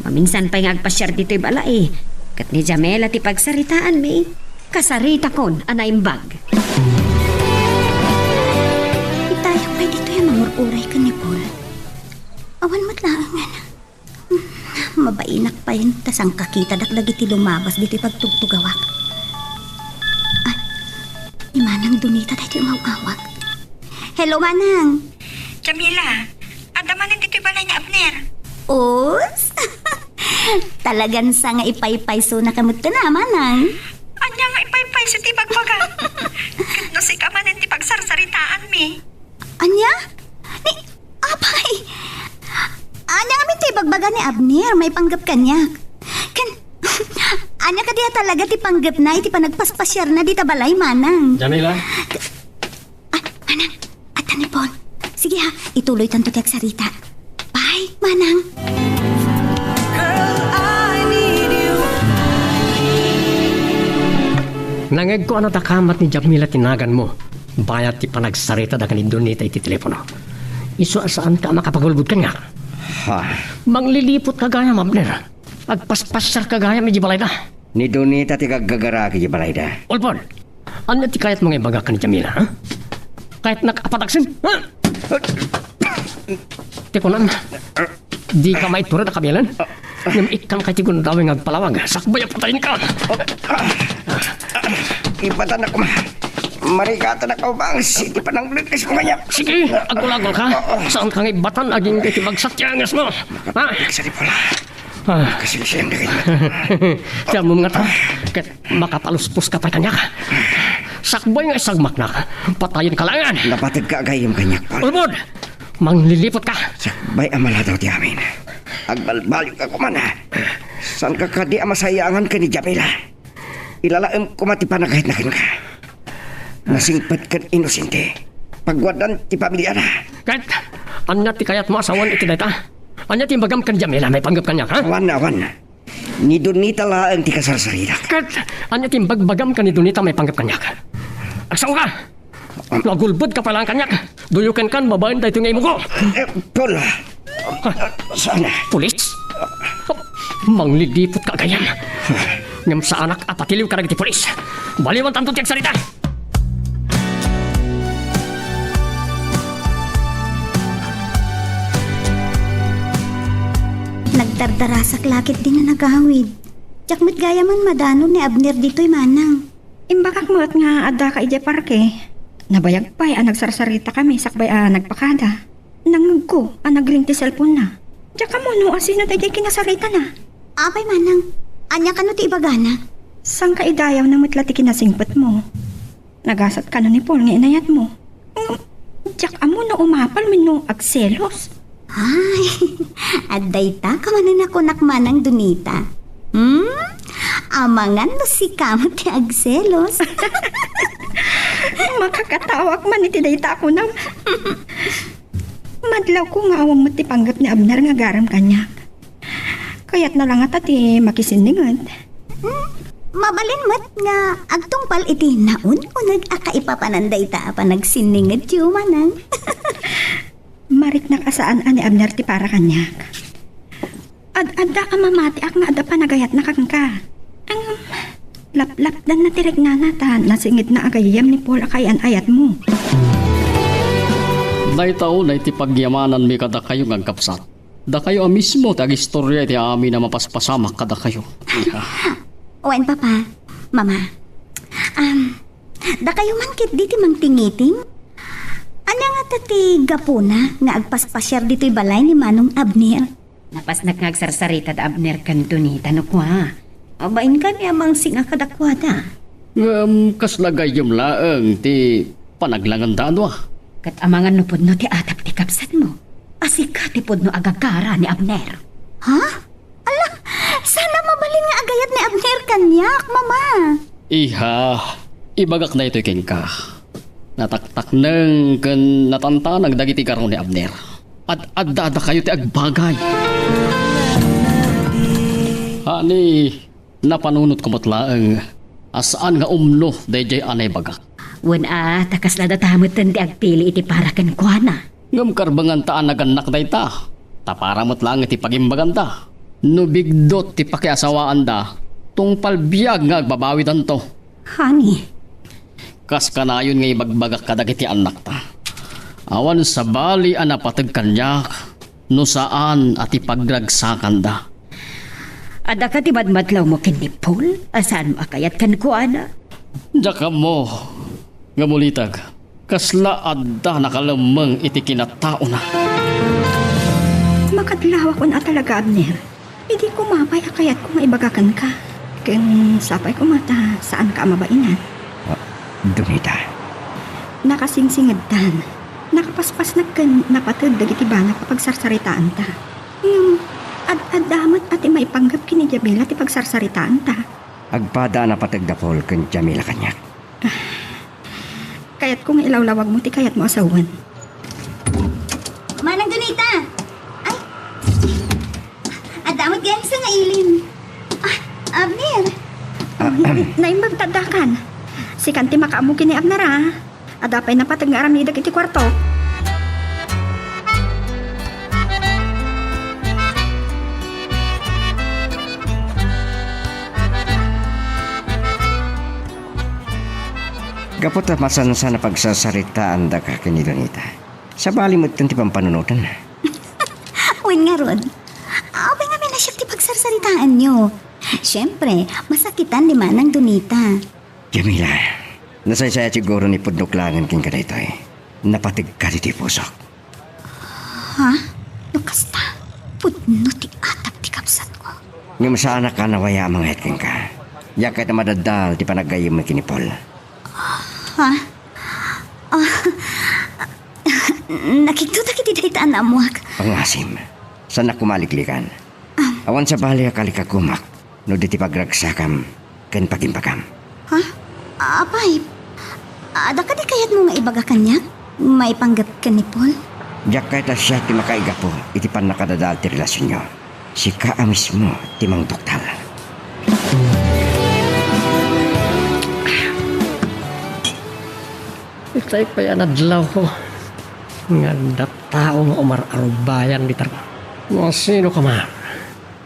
Maminsan pay nga agpasiar ditoy balay, ket ni Jamila ti pagsaritaanmi, kasaritakon a naimbag. Itayak pay ditoy a mangur-uray ken ni Paul. Awan met laengen. Mabainak pay ta sangkakitadak dagiti lumabas ditoy pagtugtugawak. Ay, ni Manang Donita daytoy umaw-awag. Hello, Manang. Jamila, adda manen ditoy balay ni Abner? Us? Talagan sa nga ipaypaysonaka metten a, Manang. Ania nga ipaypayso ti ibagbaga? Ket no sika manen ti pagsarsaritaanmi. Ania? Ni, apay! Ania ngamin ti ibagbaga ni Abner maipanggep kaniak? Ken, ania kadi a talaga ti panggepna iti panagpaspasiarna dita balay, Manang? Jamila? Ay, Manang, adda ni Paul. Sige ha, ituloytanto ti agsarita. Bye, Manang. Nangegko a nadakamat ni Jamila ti naganmo bayat ti panagsarita da ken ni Donita iti telepono. Isu a saanka a makapagulbod kaniak. Ha? Mangliliputka gayam, Abner. Agpaspasiarka gayam iti balayda. Ni Donita ti gaggagaraak iti balayda. Ulpod, ania ti kayatmo nga ibagak ken ni Jamila, ha? Kayatnak a pataksim, ha? Ti kunam, dika maitured a kabilen? Ngem ikkanta iti gundaway nga agpalawag, sakbay a patayenka. Ipatanak, ma. Marikatanak a ubanges iti pananglekkesmo kaniak. Sige, agulagulka. Oo. Saanka nga ibbatan agingga iti magsatiangesmo. Ha? Sige, Paul. Ah. Kasingsian dagiti. Ti ammom ngata, ket makapalusposka pay kaniak. Sakbay nga isagmaknak, patayenka laengen. Napateg ka agayem kaniak, Paul. Ulbod! Mangliliputka! Sakbay a maladaw ti amin, agbalbaliwka koma. Saanka kadi a masayaangan ken ni Jamila? Ilalaem koma ti panagayatna kenka. Nasingpet ken inosente. Pagwaddan ti pamiliana. Ket ania ti kayatmo a sawen iti dayta? Ania ti imbagam ken Jamila maipanggep kaniak, ha? Awan, awan. Ni Donita laeng ti kasarsaritak. Ket ania ti imbagbagam ken ni Donita maipanggep kaniak? Agsaoka! Nagulbodka pay laeng kaniak. Duyokenkan babaen daytoy nga imuko. Eh, Paul. Saan? Pulis? Mangliliputka agayem. Ngem saanak a patiliw kadagiti pulis. Baliwantanto ti agsarita. Nagdardarasak la ketdi a nagawid. Diak met gayamen madanon ni Abner ditoy, manang. Imbagak met nga addaka idiay parke. Nabayag pay a nagsarsaritakami sakbay a nagpakada. Nangngegko a nagring ti cellphone-na. Diak ammo no asino daydiay kinasaritana. Apay, manang, ania kano ti ibagana? Saan ka idayawna met la ti kinasingpetmo? Nagasat kano ni Paul nga inayatmo? Ngem, diak ammo no umapal wenno agselos. Ay, adda ita ka manen a kunak, manang Donita. Hmm? Amangan no sika met ti agselos. Makakatawak man iti dayta a kunam. Madlawko nga awan met ti panggep ni Abner nga agarem kaniak. Kayatna la ngata ti makisinninged. Hmm, mabalin met nga agtungpal iti naun-uneg a kaipapanan dayta a panagsinningedyo, manang. Mariknak a saan a ni Abner ti para kaniak. Ad-adda a mamatiak nga adda panagayatna kenka. Ngem, laplapdanna ti riknana ta nasingedna a gayyem ni Paul a kaian-ayatmo. Dayta unay ti pagyamananmi kadakayo nga agkabsat. Dakayo a mismo ti agistoria iti amin a mapaspasamak kadakayo. Wen, Papa, Mama. Am, dakayo man ketdi ti mangtingiting? Ania ngata ti gapuna nga agpaspasiar ditoy balay ni Manong Abner? Napasnak nga agsarsarita da Abner ken Donita no kua. Bain kami a mangsinga kadakuada. Ngem kasla gayyem laeng ti panaglanganda a dua. Ket amangan no pudno ti atap ti kabsatmo a sika ti pudno a gagara ni Abner. Ha? Ala, saan a mabalin nga agayat ni Abner kaniak, Mama? Iha, ibagak daytoy kenka. Nataktakneng ken natantanag dagiti garo ni Abner. Ad-adda dakayo ti agbagay. Honey, napanunotko met laeng a saan nga umno daydiay a naibagak. Wen a, ta kasla data metten ti agpili iti para kenkuana. Ngem karbenganta a nagannak dayta, ta para met laeng iti pagimbaganda. No bigdut ti pakiasawaanda, tungpal biag nga agbabawidanto. Honey. Kas kanayon nga ibagbagak kadagiti annakta, awan sabali a napateg kaniak no saan a ti pagragsakanda. Adda ka ti madmadlawmo ken ni Paul a saanmo a kayat kenkuana? Diak ammo. Ngem uliteg, kasla adda nakalemmeng iti kinataona. Makadlawak on a talaga, Abner. Idi koma pay a kayatko nga ibaga kenka. Ken sapay koma ta saanka a mabainan. Ah, Donita. Nakasingsingedtan. Nakapaspasnek ken napateg dagiti banag a pagsarsaritaanta. Ngem, ad-adda met a ti maipanggep ken ni Jamila ti pagsarsaritaanta. Agpada a napateg da Paul ken Jamila kaniak. Kayatko nga ilawlawagmo ti kayatmo a sawen. Manang Donita! Ay! Adda met gayam sa nga ilin. Ah, Abner! Ahem. Naimbag ta addakan. Sikan ti makaammo ken ni Abner, a. Adda pay napateg nga aramidek iti kuarto. Gapu ta masansan a pagsarsaritaandaka ken ni Donita, sabali metten ti pampanunotenna. Wen ngarud, apay ngamin a siak ti pagsarsaritaanyo? Siempre, masakitan ni Manang Donita. Jamila, nasaysayaat siguro ni pudnok laengen kenka daytoy. Napategka ditoy pusok. Ha? No kasta, pudno ti atap ti kabsatko. Ngem saanak a nawaya a mangayat kenka. Diak kayat a madaddal ti panaggayyemmi ken ni Paul. Ah, ah, nakigtotak iti dayta a naammoak. Pangasim, saannak koma a liklikan. Awan sabali a kalikagumak no di ti pagragsakam ken pagimbagam. Ha? Apay, adda kadi kayatmo nga ibaga kaniak maipanggep ken ni Paul? Diak kayat a siak ti makaigapu iti pannakadadael ti relasionyo. Sika a mismo ti mangtuktal. Itay pay a nadlawko nga adda tao nga umar-arubayan dita. No sino ka man,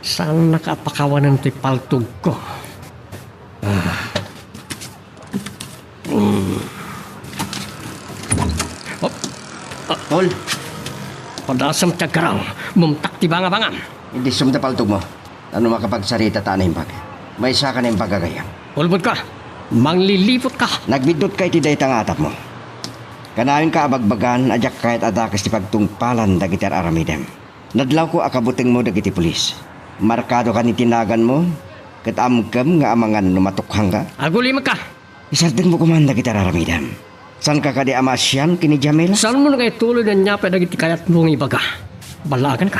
saannaka a pakawanen ti paltogko. Ah. Mm. Oh. Ah, Paul. Padasem ti agkarang, bumtak ti bangabangam. Idisom ta paltogmo. Tano makapagsarita ta a naimbag. Maysaka naimbag a gayyem. Ulbodka. Mangliliputka. Nagbiddutka iti dayta nga atapmo. Kanayon ka a bagbagan a diak kayat a dakes ti pagtungpalan dagiti ar-aramidem. Nadlawko a kabutengmo dagiti pulis. Markado kadi ti naganmo, ket amkem nga amangan no matukhangka. Agulimekka! Isardengmo koman dagiti ar-aramidem. Saanka kadi a maasian ken ni Jamila? Saanmo nga ituloy ania pay dagiti kayatmo nga ibaga? Ballaaganka.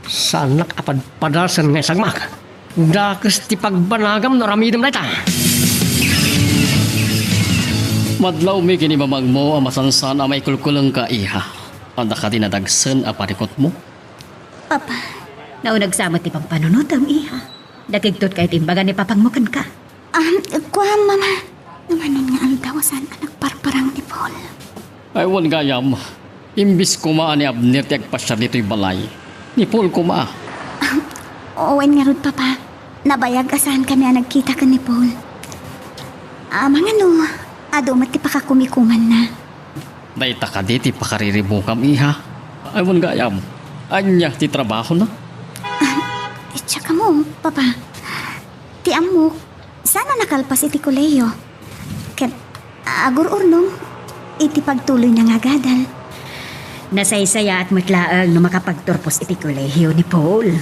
Saannak a padpadasen nga isagmak. Dakes ti pagbanagam no aramidem dayta. Madlawmi ken ni mamangmo a masansan a maikulkulengka, iha. Adda kadi nadagsen a parikutmo? Papa, nauneg sa met ti pampanunotem, iha. Nakigtot kay ti imbaga ni papangmo kenka. Ah, kuan, Mama. Namanon nga aldaw a saan a nagparparang ni Paul. Ay, wen gayam. Imbis koma a ni Abner ti agpasiar ditoy balay, ni Paul koma. Ah, wen ngarud, Papa. Nabayag a saankami a nagkita ken ni Paul. Amangan no adu met ti pakakumikumanna. Dayta kadi ti pakariribukam, iha? Ay, wen gayam. Ania ti trabahona? Ah, tsaka mo, Papa. Ti ammok, saan a nakalpas iti kolehiyo. Ket agur-urnong iti pagtuloyna nga agadal. Nasaysayaat met laeng no makapagturpos iti kolehiyo ni Paul.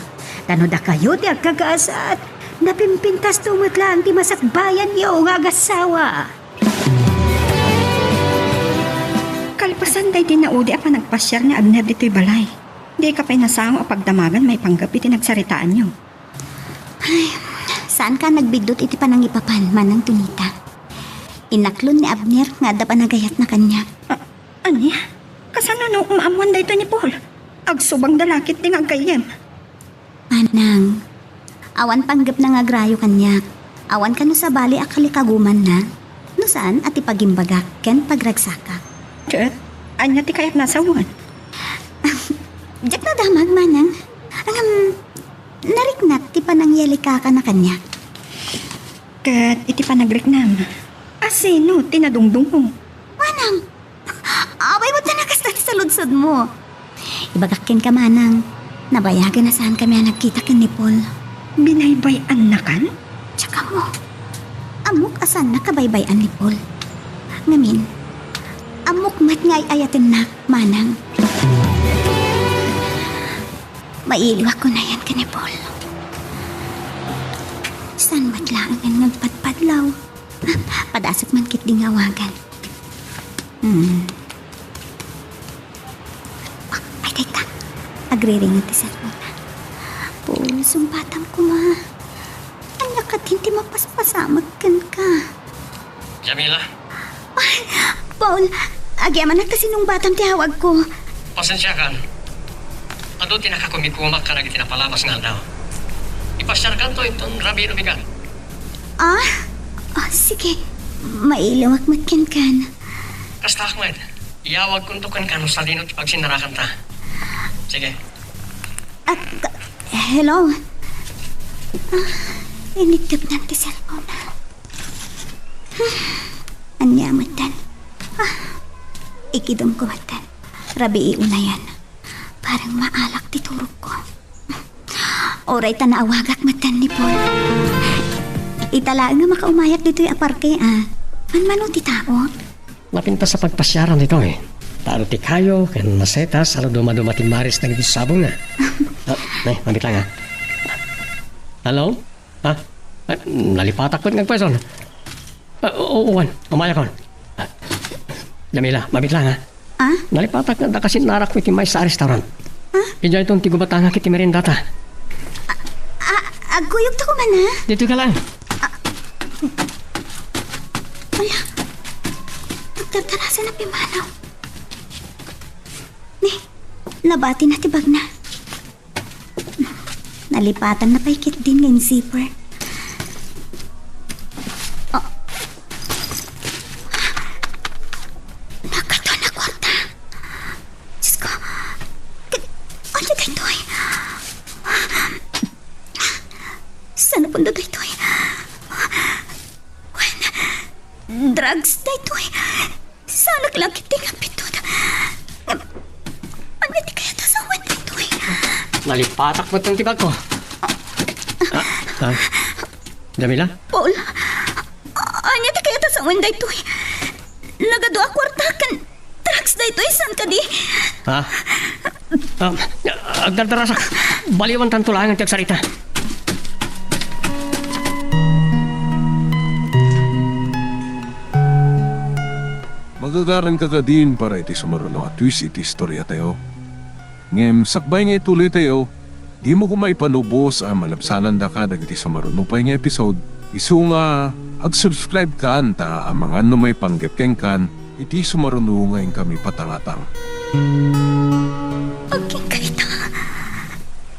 Ta no dakayo ti agkagaasat, napimpintasto met laeng ti masakbayanyo nga agassawa. Kalpasan daydi naudi a panagpasiar ni Abner ditoy balay, dika pay nasango a pagdamagan maipanggep iti nagsaritaanyo. Ay, saanka a nagbiddut iti panangipapan, Manang Tunita. Inaklon ni Abner nga adda panagayatna kaniak. A-, ania? Kasano no maammoan daytoy ni Paul? Agsubangda la ketdi nga aggayyem. Manang, awan panggepna nga agrayo kaniak. Awan kano sabali a kalikagumanna, no saan a ti pagimbagak ken pagragsakak. Ket, ania ti kayatna a sawen? Diak nadamag, Manang. Ngem, nariknak ti panangyalikakana kaniak. Ket iti panagriknam, a sino ti nadungdungmo? Manang, apay met a nakasta ti saludsodmo? Ibagak kenka, Manang, nabayagen a saankami a nagkita ken ni Paul. Binaybay-annakan? Tsaka mo, ammok a saannak a baybay-an ni Paul. Ngamin, ammok met nga ay-ayatennak, Manang. Mailiwak unayen ken ni Paul. Saan met laengen nga agpadpadlaw? Padasek man ketdi nga awagan. Hmm. Ah, ay, teka. Agriringan ti cellphone na. Paul, sungbatam koma. Ania katin ti mapaspasamak kenka? Jamila? Ay, Paul, agyamanak ta sinungbatam ti awagko. Pasensiakan. Adu ti nakakumikumak kadagiti napalabas nga aldaw. Ipasiarkanto inton rabii no bigat. Ah? Ah, sige. Mailiwak met kenkan. Kastaak met. Iyawagkonto kenka no sadino ti pagsinnarakanta. Sige. Ah, ka-, hello? Ah, inittepnan ti cellphone. Ania metten? Ah, ikidemko metten. Rabii unayen. Parang maalak ti turogko. Uray ta naawagak metten ni Paul. Ita laeng nga makaumayak ditoy a parke, a. Manmano ti tao? Napintas a pagpasiaran ditoy. Tao ti kayo, ken masetas, a no dumaduma ti maris dagiti sabongna. Ah, ne, mabit lang, a. Hello? Ha? Ah, nalipatak met nga agpayson. Ah, oo, uwan. Umayakon. Ah, Jamila, mabiit lang, ha? Ah? Nalipatak nga adda kasinnarak iti maysa a restaurant. Ah? Idiayton ti gubatangak iti merendata. Ah, agkuyogto koma, ha? Ditoy ka lang. Ala, agdardarasa na pimanaw. Ni, nabati na ti bagna. Nalipatan na pay ketdin nga in-zipper. Ah. Nagkadua a kuarta. Diyos ko. Ka-, ania daytoy? Saan a punda daytoy? Wen, drugs daytoy. Saanak la ketdi nga appitud. Ngem, ania ti kayat a sawen daytoy? Nalipatak met ti bagko. Ah, ah. Jamila? Paul, ania ti kayat a sawen daytoy? Nagadu a kuarta ken drugs daytoy, saan kadi? Ha? Ah, agdardarasak. Baliwantanto laengen ti agsarita. Magagaranka kadin para iti sumaruno a twist iti istoriatayo. Ngem sakbay nga ituloytayo, dimo koma ipanubos a malabsanandaka dagiti sumaruno pay nga episode, isu nga ag-subscribe kan ta amangan no maipanggep kenkan iti sumaruno nga inkami patangatang. Agingga ita.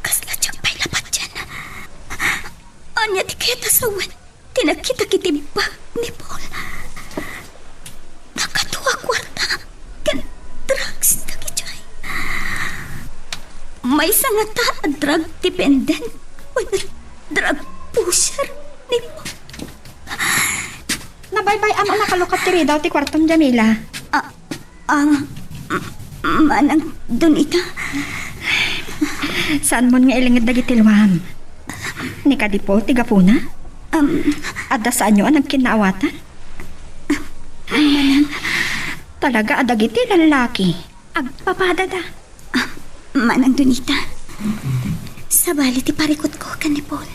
Kasla diak pay la patien. Ania ti kayat a sawen ti nakitak iti bag ni Paul? Nagadu a kuarta ken drugs dagidiay. Maysa ngata a drug dependent wenno drug pusher ni Paul? Nabaybay-am a nakalukat ti ridaw ti kuartom, Jamila. Ah, ah, m-, Manang Donita. Saanmon nga ilinged dagiti luam? Ni kadi Paul ti gapuna? Um, Adda saanyo a nagkinnaawatan? Manang. Talaga a dagiti lallaki, agpapadada. Ah, Manang Donita, sabali ti parikutko ken ni Paul.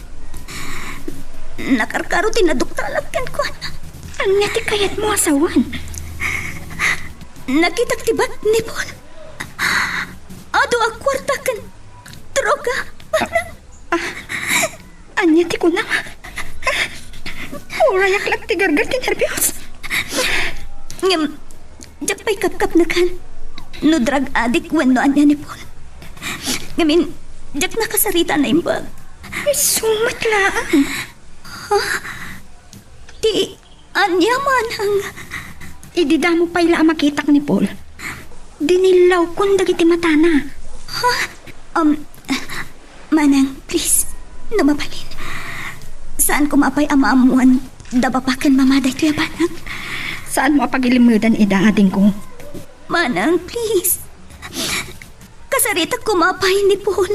Nakarkaro ti naduktalak kenkuana. Ania ti kayatmo a sawen? Nakitak ti bag ni Paul. Adu a kuarta ken droga. Ah, ah. Ania ti kunam? Urayak laeng ti gargar ti nerbios. Ngem, diak pay kapkapnekan no drug addict wenno ania ni Paul. Ngamin, diak nakasarita a naimbag. Isu met laeng. Ha? Ti Ania manang? Idi damo pay la a makitak ni Paul, dinillawkon dagiti matana. Ha? Um, Manang, please, no mabalin. Saan koma pay a maammoan da bapa ken mama daytoy a banag? Saanmo a pagilimedan ida, adingko. Manang, please. Kasaritak koma pay ni Paul.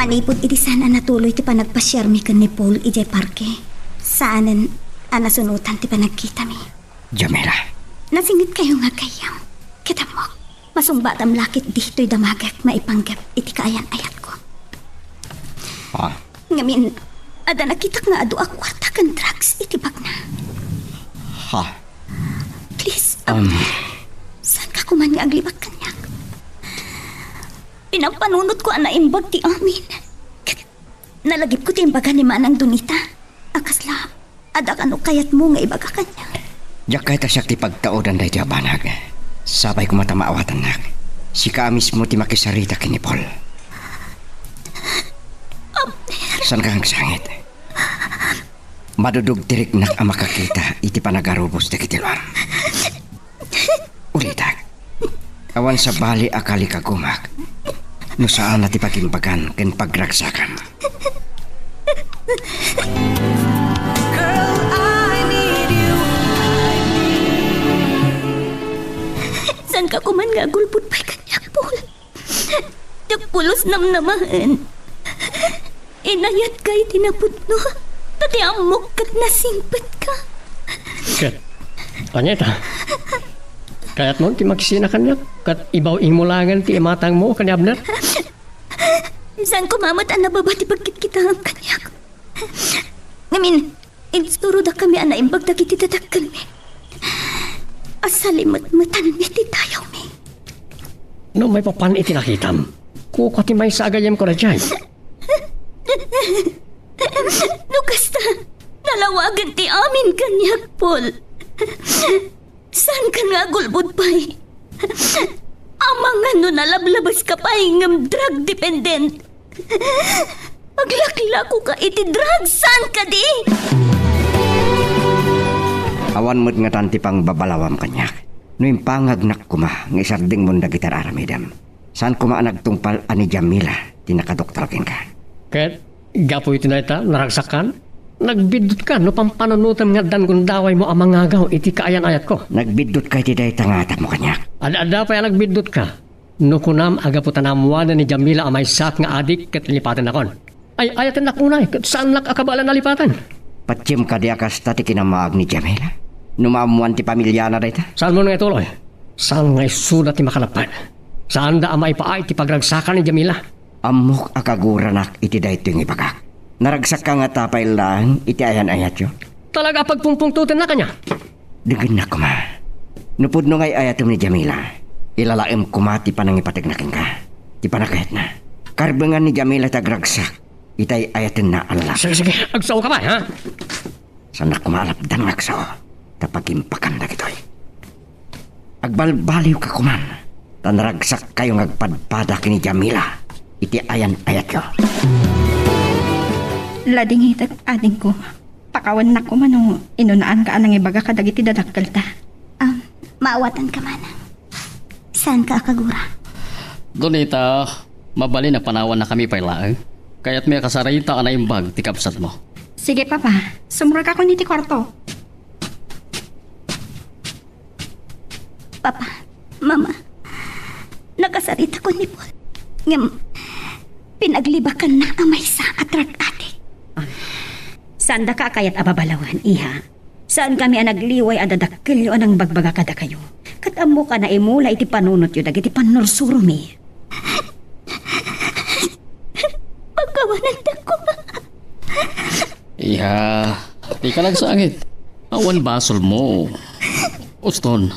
Manipud idi saan a natuloy ti panagpasiarmi ken ni Paul idiay parke, saanen a nasunotan ti panagkitami. Jamila. Nasingitkayo nga aggayyem. Ket ammok, masungbatam la ketdi toy damagek maipanggep iti kaayan-ayatko. Ah. Ngamin, adda nakitak nga adu a kuarta ken drugs iti bagna. Ha? Please, Um. Abner, saanka koman nga aglibak kaniak? Pinampanunotko a naimbag ti amin. Ket nalagipko ti imbaga ni Manang Donita a kasla Adda kano kayatmo nga ibaga kaniak? Diak kayat a siak ti pagtaudan daytoy a banag. Sapay koma ta maawatannak. Sika a mismo ti makisarita ken ni Paul. Abner. Saanka nga agsangit? Madudog ti riknak a makakita iti panagarubos dagiti luam. Ulitek, awan sabali a kalikagumak no saan a ti pagimbagan ken pagragsakam. Girl, I need you. Saanka koman nga agulbod pay kaniak, Paul? Diak pulos namnamaen. Inayatka iti napudno, ta ti ammok ket nasingpetka. Ket, ania ita? Kayatmo ti makisina kaniak, ket ibaw-imo laengen ti imatangmo ken ni Abner? Saan koma met a nababa ti pagkitkitaem kaniak. Ngamin, insurodakami a naimbag dagiti dadakkelmi. A salimetmetanmi ti dayawmi. No maipapan iti nakitam, kua ti maysa a gayyem kadaydiay. No kasta, nalawagen ti amin kaniak, Paul. Saanka nga agulbod pay? Amangan no nalablabaska pay ngem drug dependent. Aglaklakoka iti drug, saan kadi? Awan met ngatan ti pangbabalawam kaniak. No impangagnak koma nga isardengmon dagiti ar-aramidem, saan koma a nagtungpal a ni Jamila ti nakaduktal kenka. Ket gapu iti dayta, naragsakkan? Nagbiddutka no pampanunotem nga addan gundawaymo a mangagaw iti kaayan-ayatko. Nagbiddutka iti dayta nga atapmo kaniak. Ad-adda pay a nagbiddutka no kunam a gapu ta naammoanen ni Jamila a maysaak nga adik ket lipatennakon. Ay-ayatennak unay ket saannak a kabaelan a lipaten. Patiem kadi a kasta ti kinammaag ni Jamila? No maammoan ti pamiliana dayta? Saanmo nga ituloy? Saan nga isuda ti makalappan? Saanda a maipaay ti pagragsakan ni Jamila. Ammok a kaguranak iti daytoy nga ibagak. Naragsakka ngata pay laeng iti ayan-ayatyo? Talaga a pagpumpungtotennak ania? Degennak koma. No pudno nga ay-ayatem ni Jamila, ilalaem koma ti panangipategna kenka, ti pannakayatna. Karbengan ni Jamila ti agragsak iti ay-ayatenna a lalaki. Sige, sige. Agsaoka pay, ha? Saannak koma a lapdan nga agsao ta pagimpakan dagitoy. Agbalbaliwka koman ta naragsakkayo nga agpadpada ken ni Jamila iti ayan-ayatyo. Ladingitek, adingko. Pakawannak koma no inunaanka a nangibaga kadagiti dadakkelta. Am, maawatanka manang. Saanka a kagura? Donita, mabalin a panawannakami pay laeng. Kayatmi a kasarita a naimbag ti kabsatmo. Sige, Papa. Sumrekakon iti kuarto. Papa, Mama, nakasaritakon ni Paul. Ngem, pinaglibakanna a maysa a drug addict. Saandaka a kayat a babalawen, iha. Saankami a nagliway a dadakkelyo a nangbagbaga kadakayo. Ket ammok a naimula iti panunotyo dagiti pannursuromi. Pakawanandakon. Iha, dika nagsangit. Awan basolmo. Uston,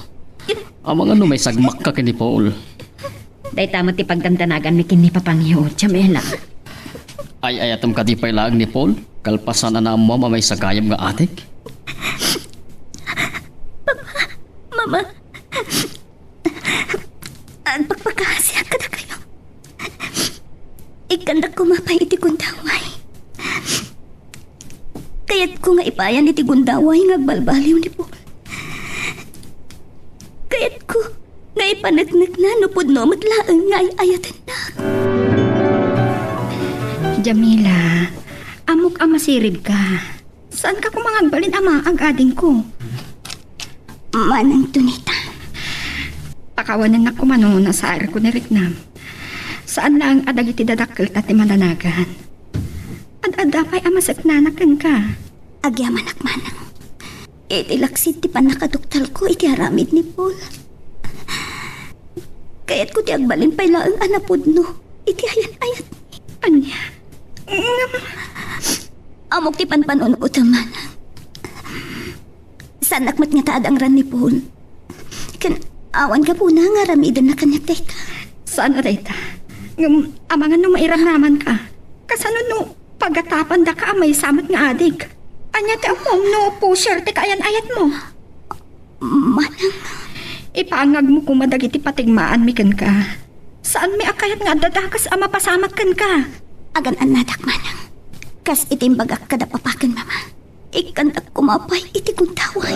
amangan no maisagmakka ken ni Paul. Dayta met ti pagdamdanaganmi ken ni Papangyo, Jamila. Ay-ayatem kadi pay laeng ni Paul, kalpasan a naammoam a maysa gayam nga adik? Papa, Mama, agpakpakaasiak kadakayo. Ikkandak koma pay iti gundaway. Kayatko nga ipayan iti gundaway nga agbalbaliw ni Paul. Kayatko nga ipaneknekna no pudno met laeng nga ay-ayatennak. Jamila, ammok a masiribka. Saanka koma nga agbalin a maag, adingko? Manang Donita. Pakawanennak koma no nasairko ni riknam. Saan laeng a dagiti dadakkelta ti madanagan. Ad-adda pay a maseknanak kenka. Agyamanak manang. Iti laksid ti pannakaduktalko iti aramid ni Paul. Kayatko ti agbalin pay laeng a napudno iti ayan-ayat. Ania? Ngem, ammok ti panpanunotem manang. Saannak met ngata ad-angran ni Paul. Ken awan gapuna nga aramidenna kaniak dayta. Saan a dayta? Ngem, amangan no mairamramanka. Kasano no pagatapandaka a maysa met nga adik? Ania ti ammom no pusher ti kaayan-ayatmo? Manang. Ipangagmo koma dagiti patigmaanmi kenka. Saanmi a kayat nga adda dakes a mapasamak kenka. Agan-annadak manang. Kas iti imbagak kada papa ken mama. Ikkantak koma pay iti gundaway.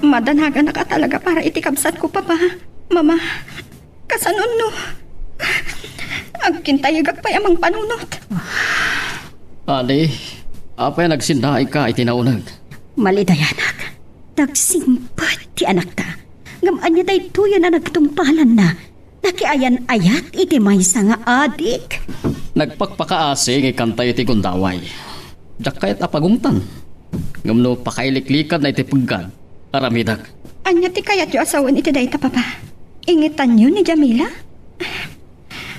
Madanaganak a talaga para iti kabsatko, papa, mama. Kasano no agkintayegak pay a mangpanunot? Adi, apay a nagsinnaayka iti nauneg? Malidayanak, nagsingpet ti anakta. Ngem ania daytoyen a nagtungpalanna? Nakiayan-ayat iti maysa nga adik. Nagpakpakaasi nga ikkantayo iti gundaway. Diak kayat a pagungtan. Ngem no pakailiklikadna iti peggad, aramidek. Ania ti kayatyo a sawen iti dayta, papa? Ingitanyo ni Jamila?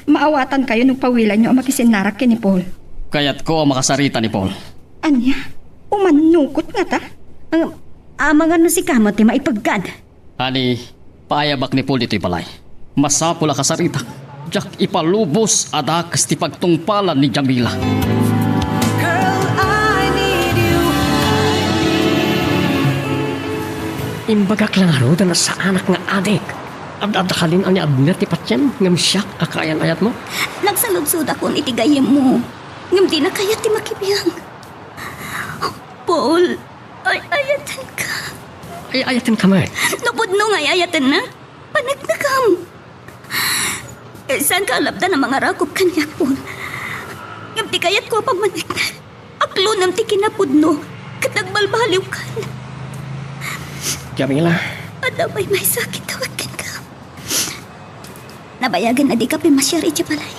Maawatankayo no pawilanyo a makisinnarak ken ni Paul. Kayatko a makasarita ni Paul. Ania? Umannukot ngata? Ang, amangan no sika met ti maipeggad. Ani, paayabak ni Paul ditoy balay. Masapul a kasaritak. Diak ipalubos a dakes ti pagtungpalan ni Jamila. Girl, I need you. Imbagak la ngarud a saanak nga adik. Ad-adda kalin a ni Abner ti patiem, ngem siak a kaayan-ayatmo? Nagsaludsodakon iti gayyemmo, ngem dina kayat ti makibiang. Paul, ay-ayatenka. Ay-ayatenka met? No pudno nga ay-ayatenna, paneknekam. Saanka a lapdan a mangarakop kaniak, Paul. Ngem ti kayatko a pammaneknek, aklonem ti kinapudno ket agbalbaliwkan. Jamila. Adda pay maysa a kittawek kenka. Nabayagen a dika pimasiar idiay balay.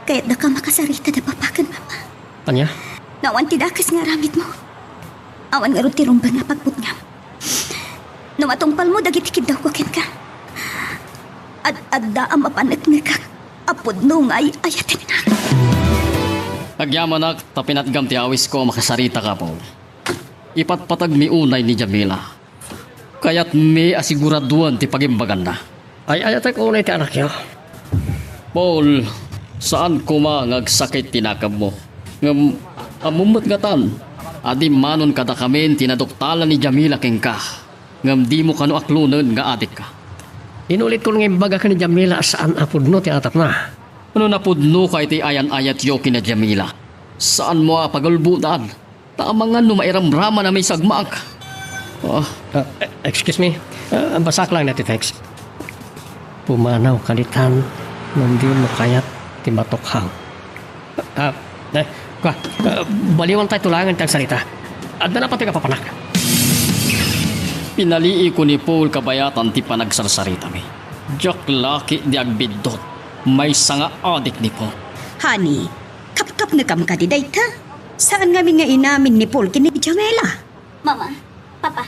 Kayatdaka makasarita da papa ken mama. Ania? No awan ti dakes nga aramidmo, awan ngarud ti rumbeng a pagputngam. No matungpalmo dagiti kiddawko kenka, ad-adda a mapaneknekak a pudno nga ay-ayatennak. Agyamanak ta pinatgam ti awisko a makasaritaka, Paul. Ipatpatagmi unay ni Jamila. Kayatmi a siguraduen ti pagimbaganna. Ay-ayatek unay ti anakyo. Paul, saan koma nga agsakit ti nakemmo. Ngem ammom met ngatan a dimmanon kadakamin ti naduktalan ni Jamila kenka, ngem dimo kano aklonen nga adikka. Inulitkon nga imbagak ni Jamila a saan a pudno ti atapna. No napudnoka iti ayan-ayatyo ken ni Jamila, saanmo a pagulbodan. Ta amangan no mairamraman a may sagmaak. Ah. Ah, e-, excuse me. Ah, basaak laeng ti text. Pumanaw kaditan, no dimo kayat ti matukhang. Ah, e, kua, ah, baliwantay to laengen ti agsarita. Adda napateg a papanak. Pinaliiko ni Paul kabayatan ti panagsarsaritami. Diak la ketdi agbiddut. Maysa nga adik ni Paul. Honey, kapkapnekam kadi dayta? Saan ngamin nga inamin ni Paul ken ni Jamila? Mama, Papa,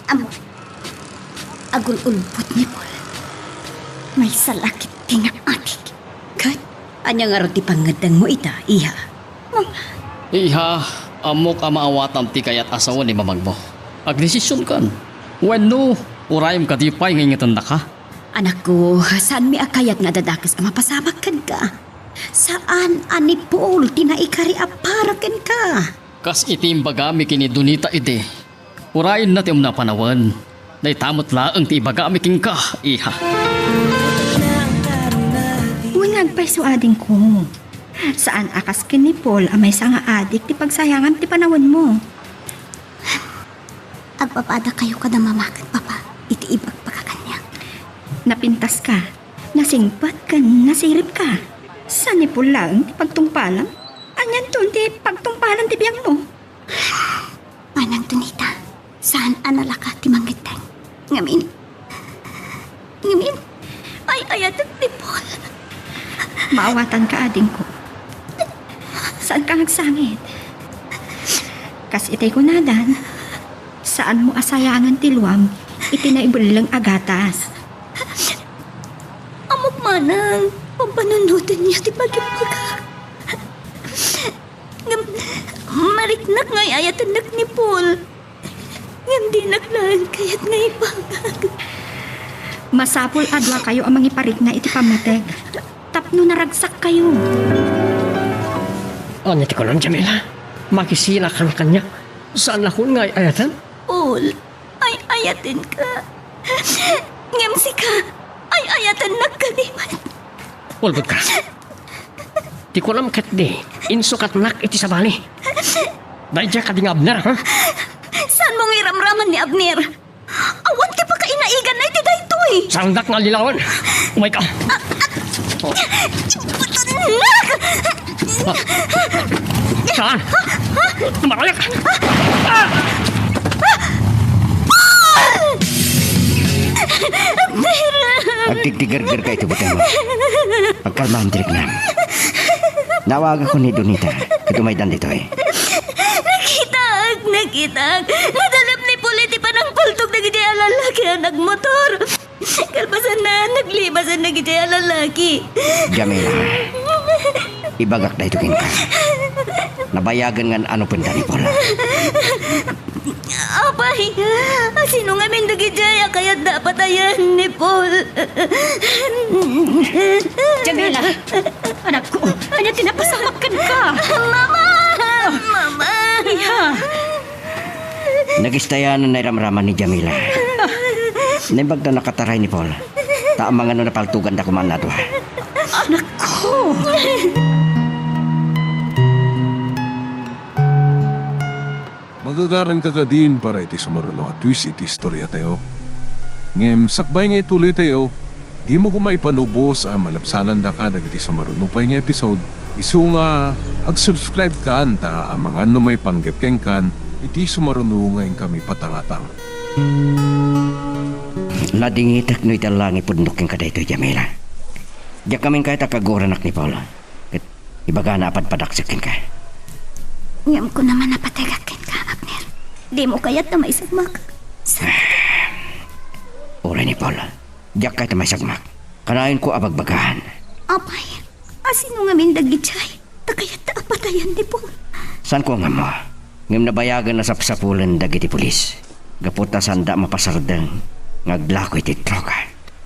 Ammo, agul-ulbod ni Paul. Maysa la ketdi nga adik. Ket ania ngarud ti pangngeddengmo ita, iha? Mama. Iha, ammok a maawatam ti kayat a sao ni mamangmo. Agdesisionkan. Wenno, urayem kadi pay nga ingetennaka? Anakko, saanmi a kayat nga adda dakes a mapasamak kenka. Saan a ni Paul ti naikari a para kenka. Kas iti imbagami ken ni Donita idi, urayenna ti umuna a panawen. Dayta met laeng ti ibagami kenka, iha. Wen nga agpayso, adingko. Saan a kas ken ni Paul a maysa nga adik ti pagsayangam ti panawenmo. Agpapadakayo kada mama ken papa iti ibagbagak kaniak. Napintaska, nasingpet ken nasiribka. Saan ni Paul laeng ti pagtungpalam? Anianto ti pagtungpalan ti biangmo? Manang Donita, saan a nalaka ti mangeddeng. Ngamin, ngamin, ay-ayatek ni Paul. Maawatanka, adingko. Saanka nga agsangit. Kas itay kunadan, saanmo a sayangen ti luam iti naibelleng a gatas. Ammok manang, pampanunotenyo ti pagimbaga. Ngem, mariknak nga ay-ayatennak ni Paul. Ngem dinak laeng kayat nga ibagak. Masapul a duakayo a mangiparikna iti pammateg tapno naragsakkayo. Ania ti kunam, Jamila? Makisinakan kaniak? Saan la kun nga ay-ayaten? Paul, ay-ayatenka. Ngem sika, ay-ayatennak kadi met. Ulbodka. Ti kunam ketdi, insukatnak iti sabali. Daydiay kadi nga Abner, ha? Saanmo nga iramraman ni Abner? Awan ti pakainaiganna iti daytoy. Saandak nga allilawen. Umayka. Saan? Marayak! Ah! Agtigtigergerka iti butengmo. Agkalmaam ti riknam. Naawagakon ni Donita ket umaydan ditoy. Nakitaak, nakitaak. Nadalem ni Paul iti panangpaltog dagiti a lallaki a nagmotor. Kalpasanna, naglibasan dagiti a lalaki. Jamila, ibagak daytoy kenka. Nabayagen nga an-anupenda ni Paul. Apay, sino ngamin dagidiay a kayatda a patayen ni Paul? Jamila, anakko, ania ti napasamak kenka? Mama! Mama! Iha! Nagistayan a nairamraman ni Jamila. Naimbag ta nakataray ni Paul. Ta amangan no napaltoganda koma a dua. Anakko! Magagaranka kadin para iti sumaruno a twist iti istoriatayo. Ngem sakbay nga ituloytayo, dimo koma ipanubos a malabsanandaka dagiti sumaruno pay nga episode, isu nga ag-subscribe kan ta amangan no maipanggep kenkan iti sumaruno nga inkami patangatang. Nadingitek no iti langit pudno kenka daytoy, Jamila. Diak ngamin kayat a kaguran anak ni Paul. Ket ibagana a padpadaksek kenka. Ngem kuna man a pategak kenka, Abner. Dimo kayat a maisagmak. Sa- Uray ni Paul, diak kayat a maisagmak. Kanayon ko a bagbagaan. Apay, a sino ngamin dagidiay ta kayatda a patayen ni Paul? Saan ko nga ammo. Ngem nabayagen a sapsapulen dagiti pulis. Gapu ta saanda a mapasardeng nga aglako iti droga.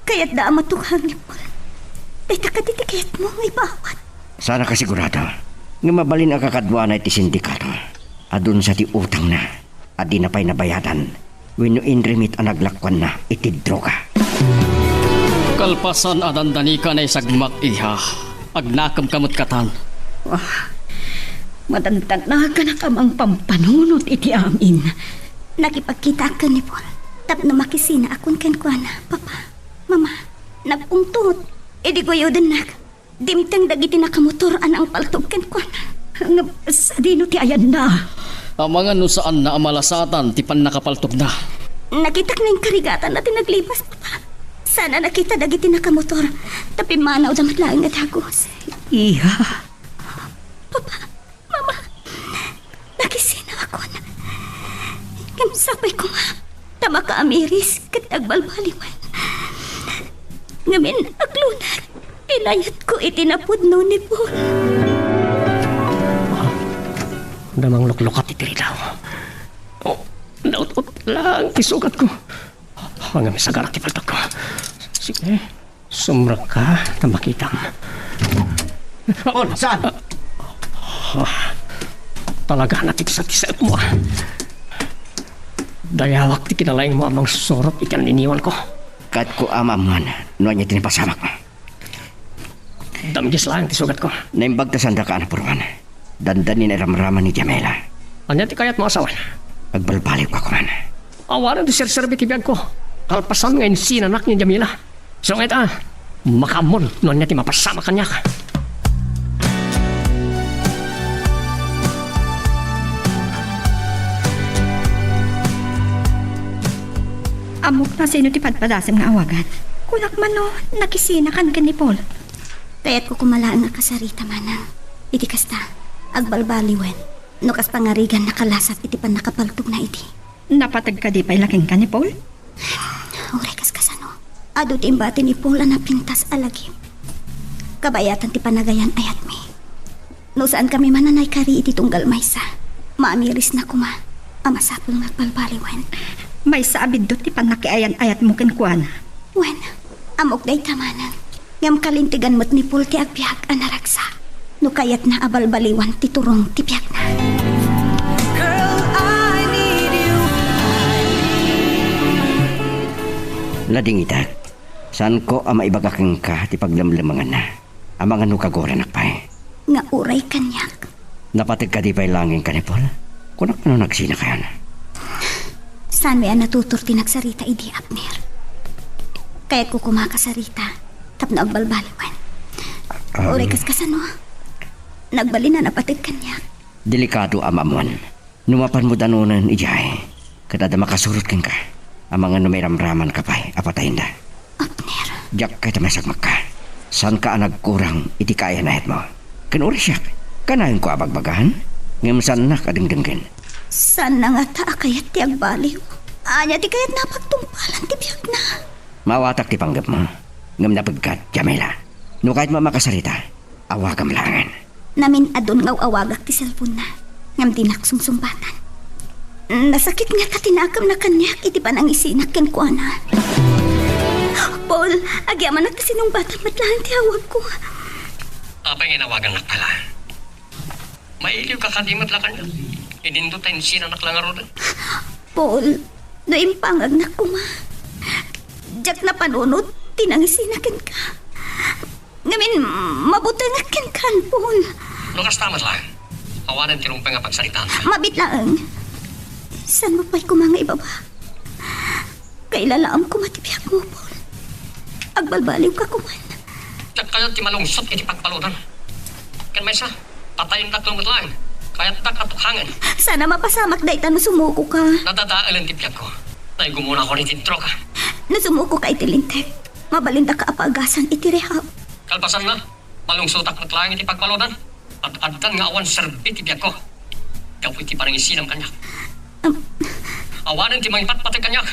Kayatda a matukang ni Paul. Dayta kadi ti kayatmo nga ipaawat? Saan a kasigurado nga mabalin a kakaduana iti sindikato a dunsa ti utangna a dina pay nabayadan wenno inrimit a naglakuanna iti droga. Kalpasan a dandani ka naisagmak, iha, agnakemka met katan. Ah, madandanagan a kamang pampanunot iti amin. Nakipagkitaak ken ni Paul tapno makisinaakon kenkuana, Papa, Mama. Nagpungtot. Idi guyodennak, dimteng dagiti nakamotor a nangpaltog kenkuana. Ngem sadino ti ayanna? Amangan no saanna a malasatan ti pannakapaltogna. Nakitak nga inkarigatanna ti naglibas, Papa. Saan a nakita dagiti nakamotor, ta pimmanawda met laeng a dagus. Iha. Papa, Mama, nakisinaakon. Ngem sapay koma ta makaamiris ket agbalbaliwen. Ngamin, aglunag, inayatko iti napudno ni Paul. Damang luklukat iti ridaw. Oh, naut-ot lang ti sugatko. Ngem sagarak ti paltogko. Sige. Sumrekka ta makitam. On, saan? Ah, talaga natiksa ti saetmo, ah. Dayawak ti kinalaingmo a mangsurot iti anniniwanko. Kaatko a maammuan no ania ti napasamakmo. Damgis laeng ti sugatko. Naimbag ta saandaka a napuruan. Dandani nairamraman ni Jamila. Ania ti kayatmo a sawen? Agbalbaliwka koman. Awanen ti serserbi ti biagko. Kalpasan nga insinanak ni Jamila. Sungit a, makaammon no ania ti mapasamak kaniak. Ammok no sino ti padpadasem nga awagan. Kunak man no nakisinakan ken ni Paul. Kayatko koma laeng a kasarita, manang. Iti kasta, agbalbaliwen no kas pangarigan nakalasat iti pannakapaltogna idi. Napateg kadi pay la kenka ni Paul? Uray kas kasano, adu ti imbati ni Paul a napintas a lagip. Kabayatan ti panagayan-ayatmi. No saankami man a naikari iti tunggal maysa, maamirisna koma a masapul nga agbalbaliwen. Maysa a biddut ti pannakiayan-ayatmo kenkuana. Wen, ammok dayta, manang. Ngem kalintegan met ni Paul ti agbiag a naragsak no kayatna a balbaliwan ti turong ti biagna. Girl, I need you. Ladingitak, saanko a maibaga kenka ti paglemlemenganna. Amangan no kaguranak pay. Nga uray kaniak. Napateg kadi pay laeng kenka ni Paul? Kunak no nagsinakayon. Saanmi a natutured ti nagsarita idi, Abner. Kayatko koma a kasarita tapno agbalbaliwen. Um. Uray kas kasano, nagbalin a napateg kaniak. Delikado a maammuan. No mapanmo danunen idiay, ket adda makasurot kenka, amangan no mairamramanka pay a patayenda. Abner. Diak kayat a maisagmakka. Saanka a nagkurang iti kaayan-ayatmo. Ken uray siak, kanayonko a bagbagaan, ngem saannak a dengdenggen. Saanna ngata a kayat ti agbaliw. Ania ti kayatna a pagtungpalan ti biagna? Maawatak ti panggepmo. Ngem napegkat, Jamila. No kayatmo a makasarita, awagam laengen. Namin-adun nga aw-awagak ti cellphone-na, ngem dinak sungsungbatan. Nasakit ngata ti nakem na kaniak iti panangisinak kenkuana. Paul, agyamanak ta sinungbatam met laeng ti awagko. Apay nga inawagannak pay laeng? Mailiwka kadi met la kaniak? Inindot ta insinanak la ngaruden. Paul, no impangagnak koma, diak napanunot ti nangisinak kenka. Ngamin, mabutengak kenka, Paul. No kasta met laeng, awanen ti rumbeng a pagsaritaan. Mabiit laeng. Saanmo pay koma nga ibaba? Kailalaam koma ti biagmo, Paul. Agbalbaliwka koman. Diak kayat ti malungsot iti pagpalodan. Ken maysa, patayendak met laeng. Kayatdak a tukhangen. Sana mapasamak dayta no sumuko ka. Nadadaelen ti biagko. Naigumon ako iti droga. No sumuko ka iti Lintec, mabalindak a paagasan iti rehab. Kalpasanna, malungsotak met laeng iti pagpalodan. Ad-addan nga awan serbi ti biagko gapu iti panangisinam kaniak. Am. Awanen ti mangipatpateg kaniak.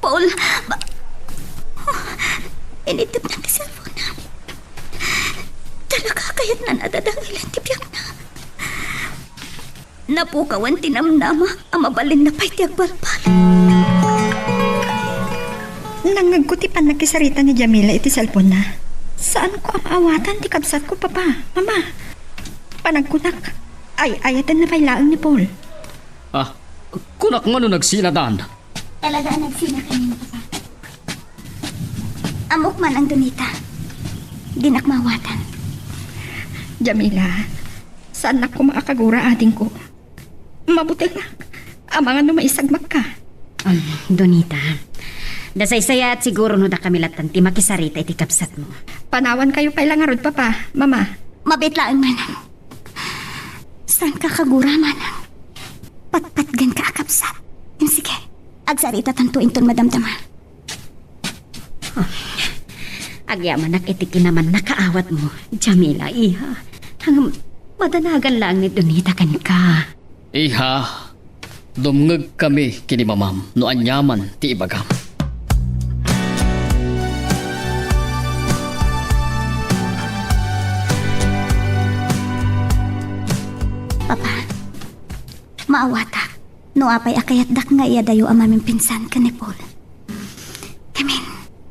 Paul, ba-, initipna ti cellphone-na. Talaga a kayatna a dadaelen ti biagna. Napukawan ti namnama a mabalinna pay ti agbalbaliw. Nangngegko ti pannakisarita ni Jamila iti cellphone-na. Saanko a maawatan ti kabsatko, Papa, Mama. Panagkunak, ay-ayatenna pay laeng ni Paul. Ah, kunak ngano nagsinadan? Talaga a nagsinadan, Papa. Ammok man, Donita. Dinak maawatan. Jamila, saannak koma a kagura, adingko. Mabutengak amangan no maisagmakka. Um, Donita, nasaysayaat siguro no dakami lattan ti makisarita iti kabsatmo. Panawankayo pay la ngarud, Papa, Mama. Mabiit laeng, Manang. Saanka a kagura, Manang. Patpatgenka a kabsat. Sige, agsaritatanto inton madamdama. Agyamanak iti kinamannakaawatmo, Jamila, iha. Ngem madanagan laeng ni Donita kenka. Iha, dumngegkami ken ni Mamam no aniaman ti ibagam. Papa, maawatak. No apay a kayatdak nga iyadayo a mamimpinsan ken ni Paul. Ngamin,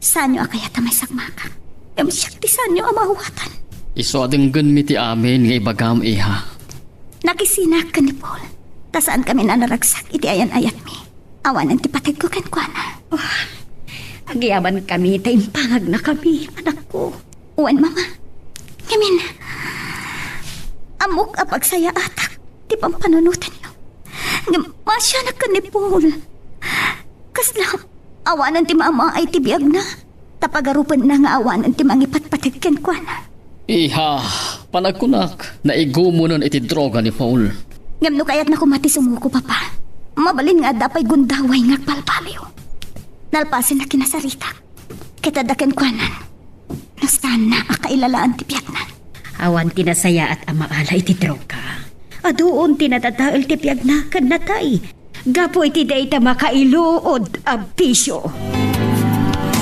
saanyo a kayat a maisagmakak? Ngem siak ti saanyo a maawatan. Isu a denggenmi ti amin nga ibagam, iha. Nakisinak ken ni Paul, ta saankamin a naragsak iti ayan-ayatmi. Awanen ti pategko kenkuana. Oh, agyamankami ta impaganakami, anakko. Wen, Mama. Ngamin, ammok a pagsayaatak ti pampanunotenyo. Ngem masianak ken ni Paul. Kasla, awanen ti maamaay ti biagna, ta pagarupenna nga awanen ti mangipatpateg kenkuana. Iha, panagkunak, naigumonen iti droga ni Paul. Ngem no kayatna koma ti sumuko, Papa, mabalin nga adda pay gundaway nga agbalbaliw. Nalpasen a kinasaritak. Ket adda kenkuanan, no saanna a kailalaan ti biagna. Awan ti nasayaat a maala iti droga. Aduon ti nadadael ti biagna ken natay gapu iti dayta makailuod a bisio.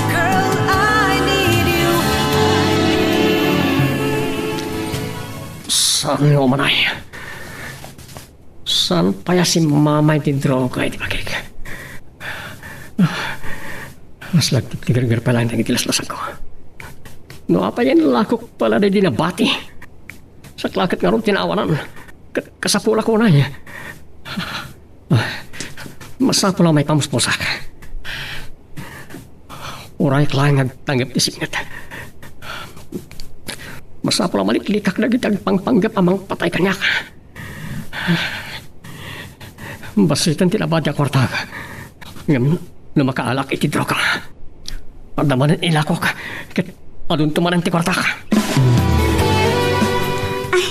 Girl, I need you. Saan nga umanay? Saan pay a simmama iti droga iti bagik? Mas lagtitigerger pa lang dagiti laslasangko. No apay, inlakok pala daydi nabati. Saklaket ngarud ti naawanan. Ka-, kasapulak unay. Ah, masapul a maipamuspusak. Uray laeng nga agtangngep ti sipnget. Masapul a maliklikak dagiti agpangpanggep a mangpatay kaniak. Basiten ti nabati a kuartak. Ngem no makaalak iti droga, adda manen ilakok ket adunto manen ti kuartak. Ay,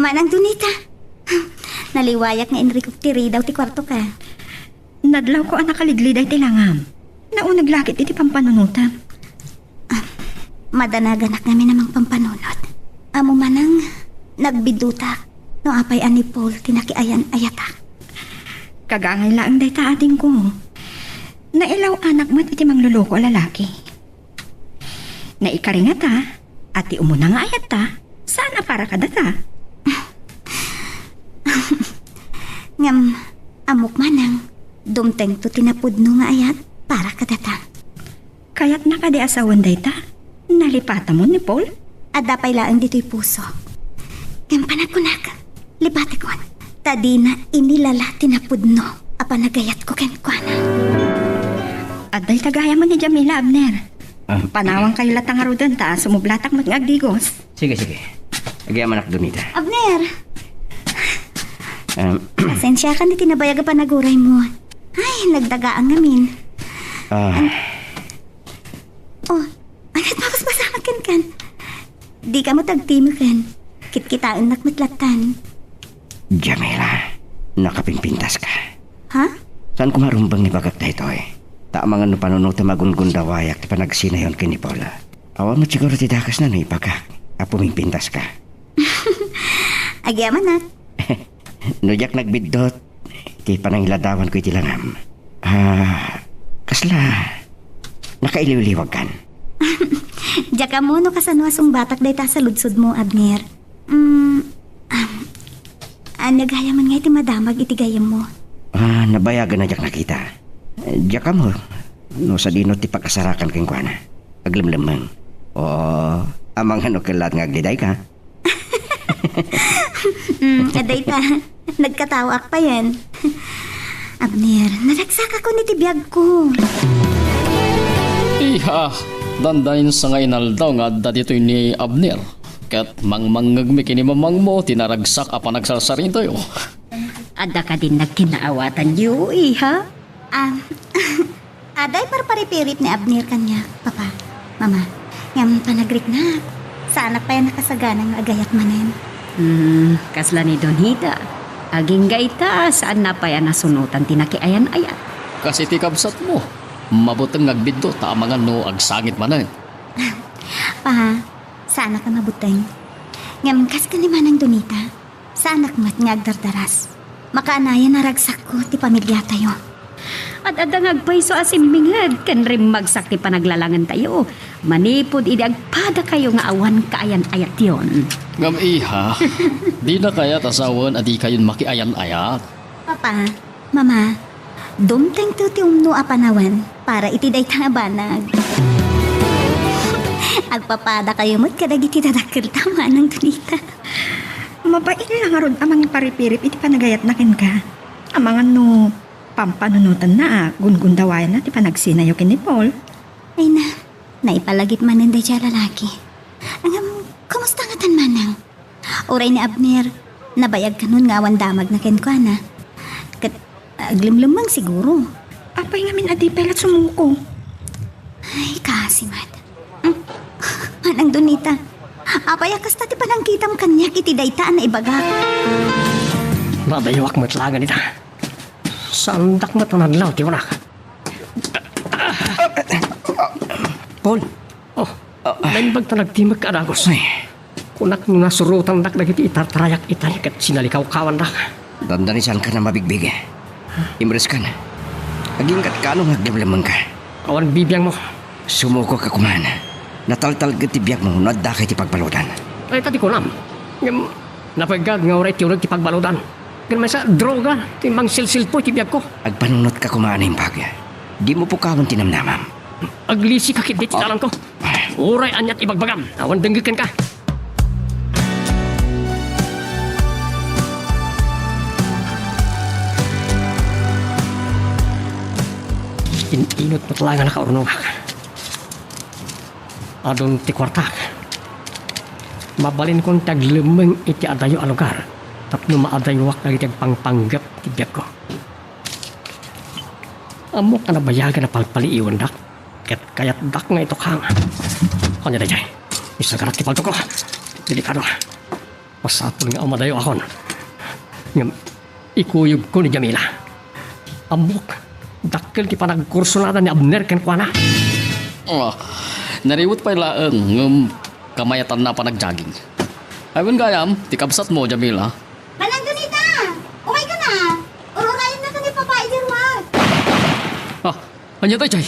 Manang Donita. Naliwayak nga inrikok ti ridaw ti kuartoka. Nadlawko a nakaligliday ti langam. Nauneg la ket iti pampanunotam. Ah, madanaganak ngamin a mangpampanunot. Ammom manang, nagbidutak no apay a ni Paul ti nakiayan-ayatak. Kagangay laeng dayta, adingko. Nailaw-anak met iti mangluluko a lalaki. Naikari ngata, a ti umuna nga ayatta, saan a para kadata. Ngem, ammok manang, dumtengto ti napudno nga ayat para kadata. Kayatna kadi a sawen dayta? Nalipatamon ni Paul? Adda pay laeng ditoy puso. Ngem panagkunak, lipatekon, ta dina inilala ti napudno a panagayatko kenkuana. Adda ita gayam ni Jamila, Abner. Ah. Panawankayo latta ngaruden ta sumublatak met nga agdigos. Sige, sige. Agyamanak, Donita. Abner! Um, Pasensiakan iti nabayag a panaguraymo. Ay, nagdagaang ngamin. Ah. An-, oh, ania't mabasbasamak kenkan? Dika met agtimeken. Kitkitaennak met lattan. Jamila, nakapimpintaska. Ha? Saanko nga rumbeng nga ibagak daytoy? Ta amangan no panunotem a gungundawayak ti panagsinayon ken ni Paul. Awan met siguro ti dakesna no ibagak a pumimpintaska. Agyamanak. No diak nagbiddut, ti panangiladawanko iti langam. Ah, kasla nakailiwliwagkan? Diak ammo no kasano a sungbatak dayta a saludsodmo, Abner. Mm, am, ania gayamen nga iti madamag iti gayyemmo? Ah, nabayagen a diak nakita. Diak ammo no sadino ti pakasarakan kenkuana. Aglemlemmeng. Oo, amangan no kellaat nga agdidayka. Mm, adda ita. Nagkataoak payen. Abner, naragsakakon iti biagko. Iha, dandanin sa nga inaldaw nga adda ditoy ni Abner. Ket mangmangngegmi ken ni mamangmo ti naragsak a panagsarsaritayo. Adda kadin nagkinaawatanyo, iha? Ah, adda parparipirip ni Abner kaniak, Papa, Mama. Ngem panagriknak, saanak pay a nakasagana nga agayat manen. Hmm, kasla ni Donita. Agingga ita, saanna pay a nasunotan ti nakiayan-ayat. Kas iti kabsatmo, mabuteng nga agbiddut ta amangan no agsangit manen. Pa, saanak a mabuteng. Ngem kas ken ni Manang Donita, saanak met nga agdardaras. Makaanayan a ragsakko ti pamiliatayo. Ad-adda nga agpayso a simminged ken rimmagsak ti panaglalangentayo manipud idi agpadakayo nga awan kaayan-ayatyon. Ngem iha, dina kayat a sawen a dikayon makiayan-ayat. Papa, Mama, dumtengto ti umno a panawen para iti dayta nga banag. Agpapadakayo met kadagiti dadakkelta, Manang Donita. Mabain la ngarud a mangiparipirip iti panagayatna kenka. Amangan no pampanunotenna a gungundawayanna ti panagsinayo ken ni Paul. Ay na, naipalagip manen daydiay a lalaki. Ngem, kumusta ngatan, Manang? Uray ni Abner, nabayag kanon nga awan damagna kenkuana. Ket, aglemlemmeng siguro. Apay ngamin a di pay la sumuko? Ay, kaasi met. Mm. Manang Donita, apay a kasta ti panangkitam kaniak iti dayta a naibagak? Nadayuak met laeng ita. Saandak met a nadlaw ti kunak. Paul. Oh, naimbag ta nagtimek ka a dagus. Ay. Kunak no nasurotandak dagiti itartarayak itay ket sinalikawkawandak. Dandani, saankan a mabigbig. Imreskan. Agingga't kaano nga aglemlemmengka? Awan bibiangmo. Sumukok ka koman. Nataltalged ti biagmo no addaka iti pagbaludan. Ay, ta ti kunam. Ngem, napaigag nga uray ti uneg ti pagbaludan. Ken maysa, droga ti mangsilsilpo iti biagko. Agpanunotka koma a naimbag. Dimo pukawen ti namnamam. Aglisika ketdi ti dalanko. Uray aniat ibagbagam, awan dengngeg kenka. In-inut met laeng a nakaurnongak. Adun ti kuartak. Mabalinkon ti aglemmeng iti adayo a lugar tapno maadayuak dagiti agpangpanggep ti biagko. Ammok a nabayagan a palpaliiwendak, ket kayatdak nga itukang. Ania daydiay? Isagarak ti paltokko. Delikado. Masapul nga umadayo akon. Ngem, ikuyogko ni Jamila. Ammok, dakkel ti panagkursunada ni Abner kenkuana. Ah, nariwet pay laeng, ngem kamayatanna a panagjogging. Ay, wen gayam, ti kabsatmo, Jamila. Manang Donita! Umayka na! Ur-urayennaka ni Papa idi ruar. Ah, ania daydiay?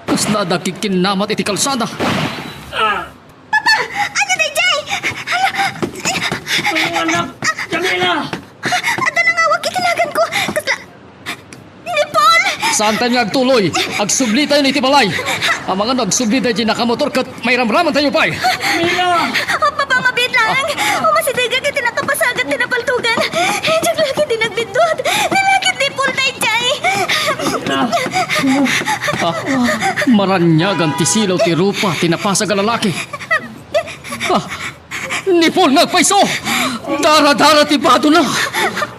Kasla adda kikkinnamat iti kalsada. Ah! Anak, Jamila! Adda nangawag iti naganko. Kasla, Nipol! Saantayo nga agtuloy. Agsublitayon iti balay. Amangan no agsubli daydiay nakamotor ket mairamramantayo pay. Jamila! Papa, mabiit lang. Umasidegak iti nakapasagat ti napaltugan. Diak la ketdi nagbiddut. Nalakit ni Paul daydiay. Jamila! Ah, maraniagan ti silaw ti rupa ti napasag a lalaki. Ah, ni Paul nga agpayso! Dara-dara ti badona!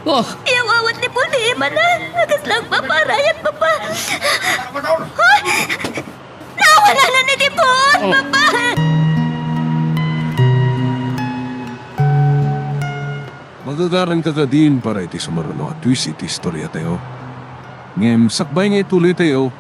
Ah. Iyawawat ni Paul ti imana. Kasla agpaparayat, Papa. Hoy! Nawananan ni Paul, Oh. Papa! Magagaranka kadin para iti sumaruno a twist iti istoriatayo. Ngem sakbay nga ituloytayo,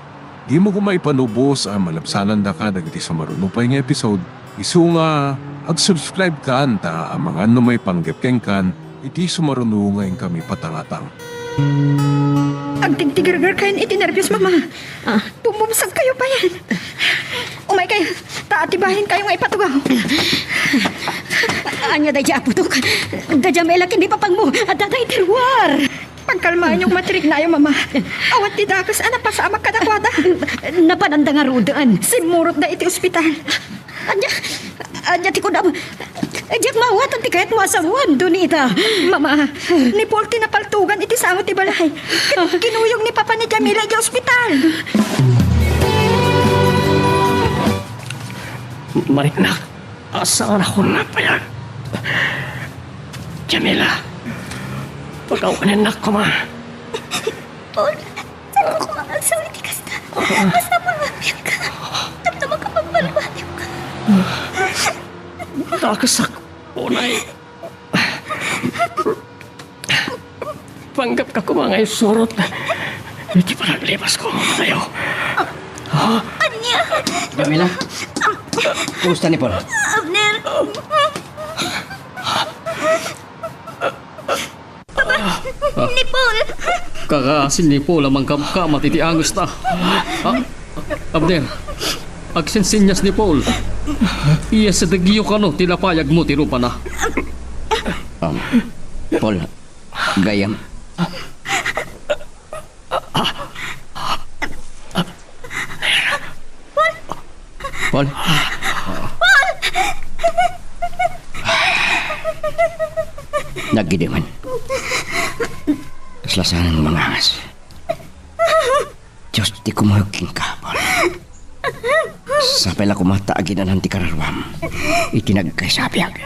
dimo koma ipanubos a malabsanandaka dagiti sumaruno pay nga episode, isu nga ag-subscribe kan ta amangan no maipanggep kenkan iti sumaruno nga inkami patangatang. Agtigtigergerkayon iti nerbios, Mama. Ah. Bumumsagkayo payen. Umaykayo, ta atibayenkayo nga ipatugaw. Ania daydiay, Apotok? Da Jamila ken ni Papangmo, adda dayta iti ruar. Pagkalmaenyo koma ti riknayo, Mama. Awan ti dakes a napasamak kadakuada. Napananda ngaruden. Simmurotda iti ospital. Ania, ania ti kunam? Diak maawatan ti kayatmo a saroan, Donita. Mama, ni Paul ti napaltugan iti sango ti balay. Ket kinuyog ni Papa ni Jamila iti ospital. Mariknak, asa nga nakunnak pay a? Jamila, pagawanennak koma. Paul, saanko koma nga agsaw iti kasta. Masapul nga agbiagka. Tapno makapagbalbaliwka. Dakesak unay. Panggepka koma nga isurot iti panaglipasko, Mateo. Ania? Jamila, kumusta ni Paul? Abner. Papa, ni Paul. Kakaasin ni Paul a mangkamkamat iti angusna. Ah, Abner, agsensenyas ni Paul. Iyasidegyo kano ti lapayagmo ti rupana. Um, Paul, gayyem. Paul? Naggidiman. Kasla saan nga mangangas. Dios ti kumuyog kenka, Paul. Sapay la koma ta aginanan ti kararuam iti nagkaysa a biag.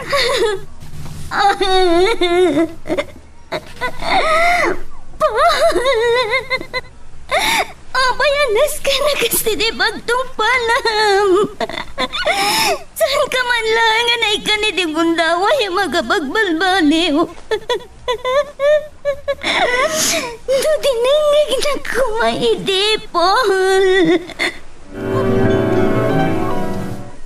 Paul! Apay a nasken a kas ti pagtungpalam? Saanka man laeng a naikkan iti gundaway a makapagbalbaliw? No dinengngegnak koma idi, Paul.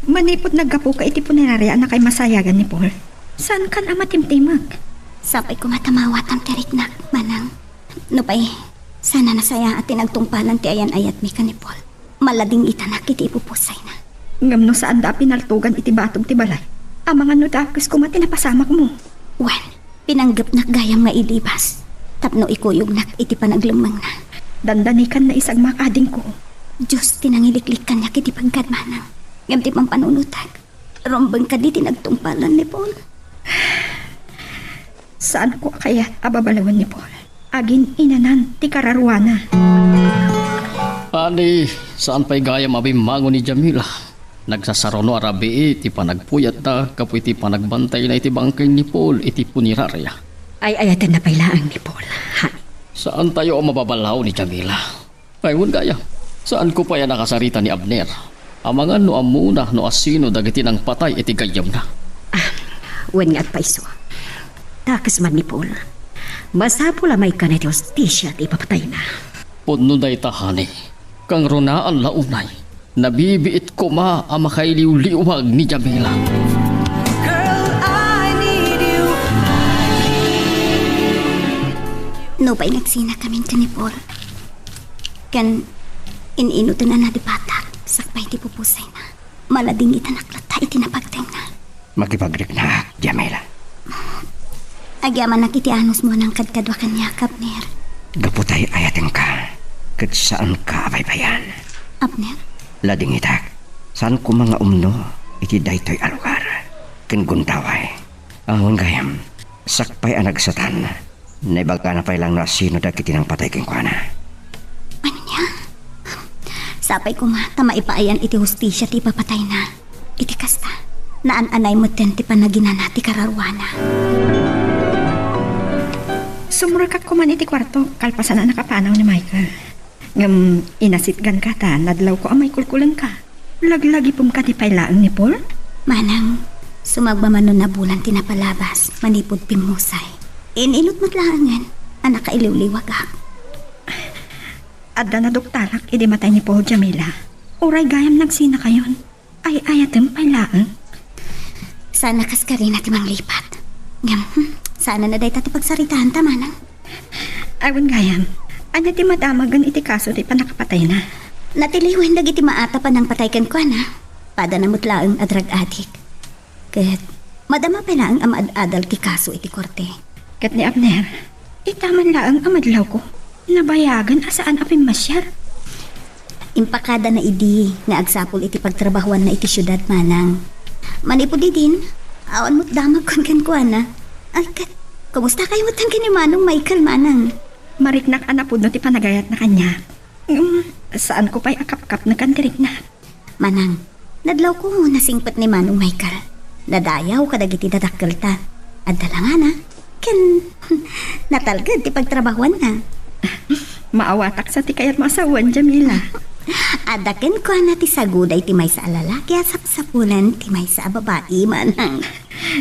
Manipud naggapuka iti punerarya a nakaimasayagan ni Paul, saankan a matimtimek? Sapay koma ta maawatam ti riknak, Manang. Nupay, saan a nasayaat ti nagtungpalan ti ayan-ayatmi ken ni Paul. Maladingitanak iti ipupusayna. Ngem no saanda a pinaltugan iti batog ti balay, amangan no dakes koma ti napasamakmo. Wen, pinanggepnak gayam nga ilibas tapno ikuyognak iti panaglemmengna. Dandanikan naisagmak, adingko. Dios ti nangiliklik kaniak iti pagkadmanang. Ngem ti pampanunotak, rumbeng kadi ti nagtungpalan ni Paul. Saanko a kayat a babalawen ni Paul. Agin-inanan ti kararuana. Ani, saan pay gayam a bimmangon ni Jamila. Nagsasaruno a rabii ti panagpuyatda gapu iti panagbantayna iti bangkay ni Paul iti punerarya. Ay-ayatenna pay laeng ni Paul, honey. Saantayo a mababalaw ni Jamila. Ay, wen gayam, saanko pay a nakasarita ni Abner. Amangan no ammona no asino dagiti nangpatay iti gayyemna. Ah, wen nga agpayso. Dakes man ni Paul. Masapul a maikkan iti hustisia ti ipapatayna. Pudno dayta, honey. Kangrunaan la unay. Nabibiit koma a makailiwliwag ni Jamila. Girl, I need you. Nupay nagsinakamin ken ni Paul. Ken in-inutenna ti batak sakbay ti pupusayna. Maladingitanak latta iti napagtengna. Makipagriknak, Jamila. Agyamanak iti anusmo a nangkadkadua kaniak, Abner. Gapu ta ay-ayatenka, ket saanka a baybay-an. Abner? Ladingitak, saan koma nga umno iti daytoy a lugar. Ken gundaway. Awan gayam, sakbay a nagsatan, naibagana pay laeng no asino dagiti nangpatay kenkuana. Ania? Sapay koma ta maipaayan iti hustisia ti ipapatayna. Iti kasta, naan-anay metten ti panaginana ti kararuana. Sumrekak koman iti kuarto, kalpasan a nakapanaw ni Michael. Ngem inasitganka ta nadlawko a maikulkulengka. Laglagipem kadi pay laeng ni Paul? Manang, sumagmamano nabulan ti napalabas manipud pimmusay. In-inut met laengen a nakailiwliwagak. Adda naduktarak idi matay ni Paul, Jamila. Uray gayam nagsinakayon. Ay-ayatem pay laeng. Sana kas karina ti manglipat. Ngem, hmm, sana na dayta ti pagsaritaanta, manang. Awan gayam. Ania ti madamagen iti kaso ti pannakapatayna? Natiliwen dagiti maatap a nangpatay kenkuana. Padana met laeng a drug addict. Ket madama pay laeng a maad-adal ti kaso iti korte. Ket ni Abner, ita man laeng a madlawko, nabayagen a saan a pimmasiar. Impakadana idi nga agsapul iti pagtrabahuanna iti siudad, manang. Manipud idin, awan met damagkon kenkuana. Ay, ket, kumustakayo met ken ni Manong Michael, manang? Mariknak a napudno ti panagayatna kaniak. Ngem, saanko pay a kapkapnekan ti rikna. Manang, nadlawko nasingpet ni Manong Michael. Nadayaw kadagiti dadakkelta. Adda langana, ken natalged ti pagtrabahuanna. Maawatak sa ti kayatmo a sawen, Jamila. Adda kenkuana ti saguda iti maysa a lalaki a sapsapulen ti maysa a babai, manang.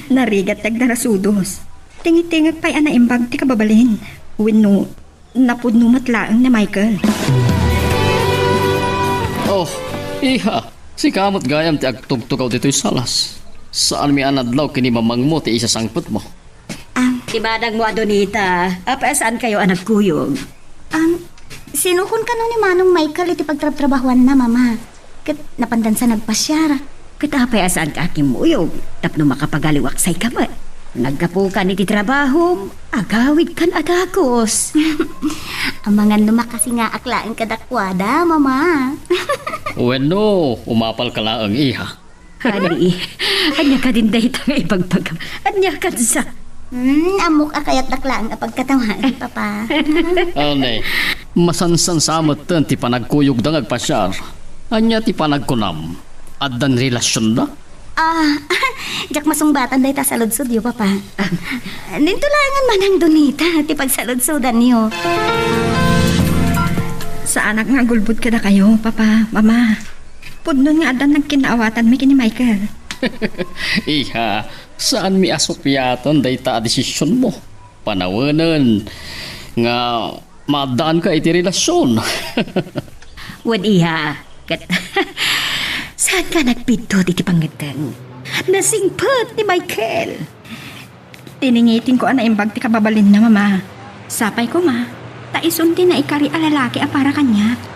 Narigat ti agdarasudos. Tingitingek pay a naimbag ti kababalin. Wenno, napudno met laeng ni Michael. Oh, iha, sika met gayam ti agtugtugaw ditoy salas. Saanmi a nadlaw ken ni mamangmo ti isasangpetmo. Ang Ti manangmo a Donita, apay a saankayo a nagkuyog? Ang sinukon kano ni Manong Michael iti pagtrabtrabahuanna, Mama. Ket napandansa nagpasiar. Ket apay a saanka a kimmuyog tapno makapagaliwak sayka met? Naggapukan iti trabahom, agawidkan a dagus. Amangan no makasingaak laeng kadakuada, Mama. Wenno, umapalka laeng, iha. Honey, ania kadin dayta nga ibagbagam? Ania kansa? Hmm, ammok a kayatdak laeng a pagkatawaen, Papa. Honey, masansansa metten ti panagkuyogda nga agpasiar. Ania ti panagkunam? Addan relasionda? Ah, diak masungbatan dayta saludsodyo, Papa. Ninto laengen, Manang Donita, ti pagsaludsodanyo. Saanak nga agulbod kadakayo, Papa, Mama. Pudnon nga addan nagkinnaawatanmi ken ni Michael. Iha, saanmi a supiaten dayta a desisionmo. Panawenen nga maaddaanka iti relasion. Wen, iha, ket saanka nagpidto iti pangngeddeng. Nasingpet ni Michael. Tiningitingko a naimbag ti kababalinna, Mama. Sapay koma, ta isun ti naikari a lalaki a para kaniak.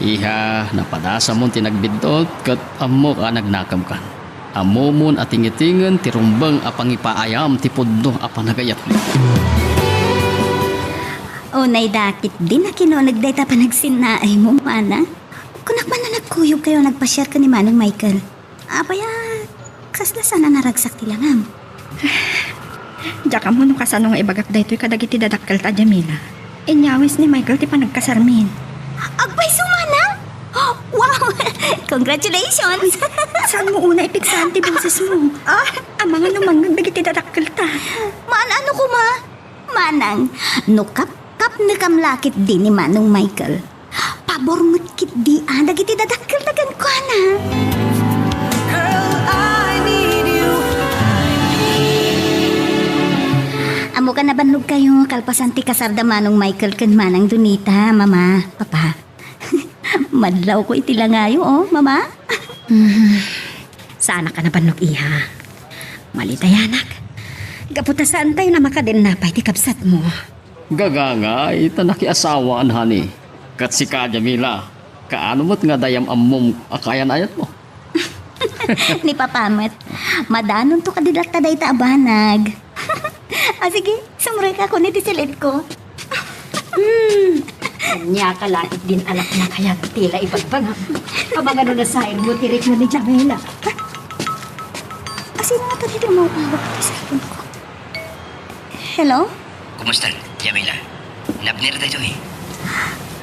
Iha, napadasamon ti nagbiddut, ket ammok a nagnakemkan. Ammomon a tingitingen ti rumbeng a pangipaayam ti pudno a panagayatmo. Unay dakit din a kinuneg dayta panagsinnaaymo, Manang. Kunak man a nagkuyogkayo a nagpasiar ken ni Manong Michael. Apay a, kasla saan a naragsak ti langam? Diak ammo no kasano nga ibagak daytoy kadagiti dadakkelta, Jamila. Inyawis ni Michael ti panagkasarmin. Agpayso, Manang! Wow! Congratulations! Saanmo una ipigsaan ti bosesmo? Ah? Amangan no mangngeg dagiti dadakkelta. Maan-ano koma? Manang, no kapkapnekam la ketdi ni Manong Michael, pabor met ketdi a dagiti dadakkelta kenkuana. Girl, I need you. Ammokan a bannogkayo kalpasan ti kasarda Manong Michael ken Manang Donita, Mama, Papa. Madlawko iti langayo, oh, Mama. Hmm. Saanak a nabannog, iha. Malitayanak. Gapu ta saantayo a makadenna pay ti kabsatmo. Gagangay ta nakiasawaan, honey. Ket sika, Jamila, kaano met nga dayam ammom a kaayan-ayatmo? Ni Papa met, madanonto kadi latta dayta a banag. Ah, sige, sumroy ka kuno iti silid ko. Hmm. Ania ka laeng din anak na kayat ti la ibagbagam. Amangan no nasairmo ti rikna ni Jamila. Asino nga tadi tumawag ti cellphone ko? Hello? Kumusta, Jamila? Ni Abner daytoy.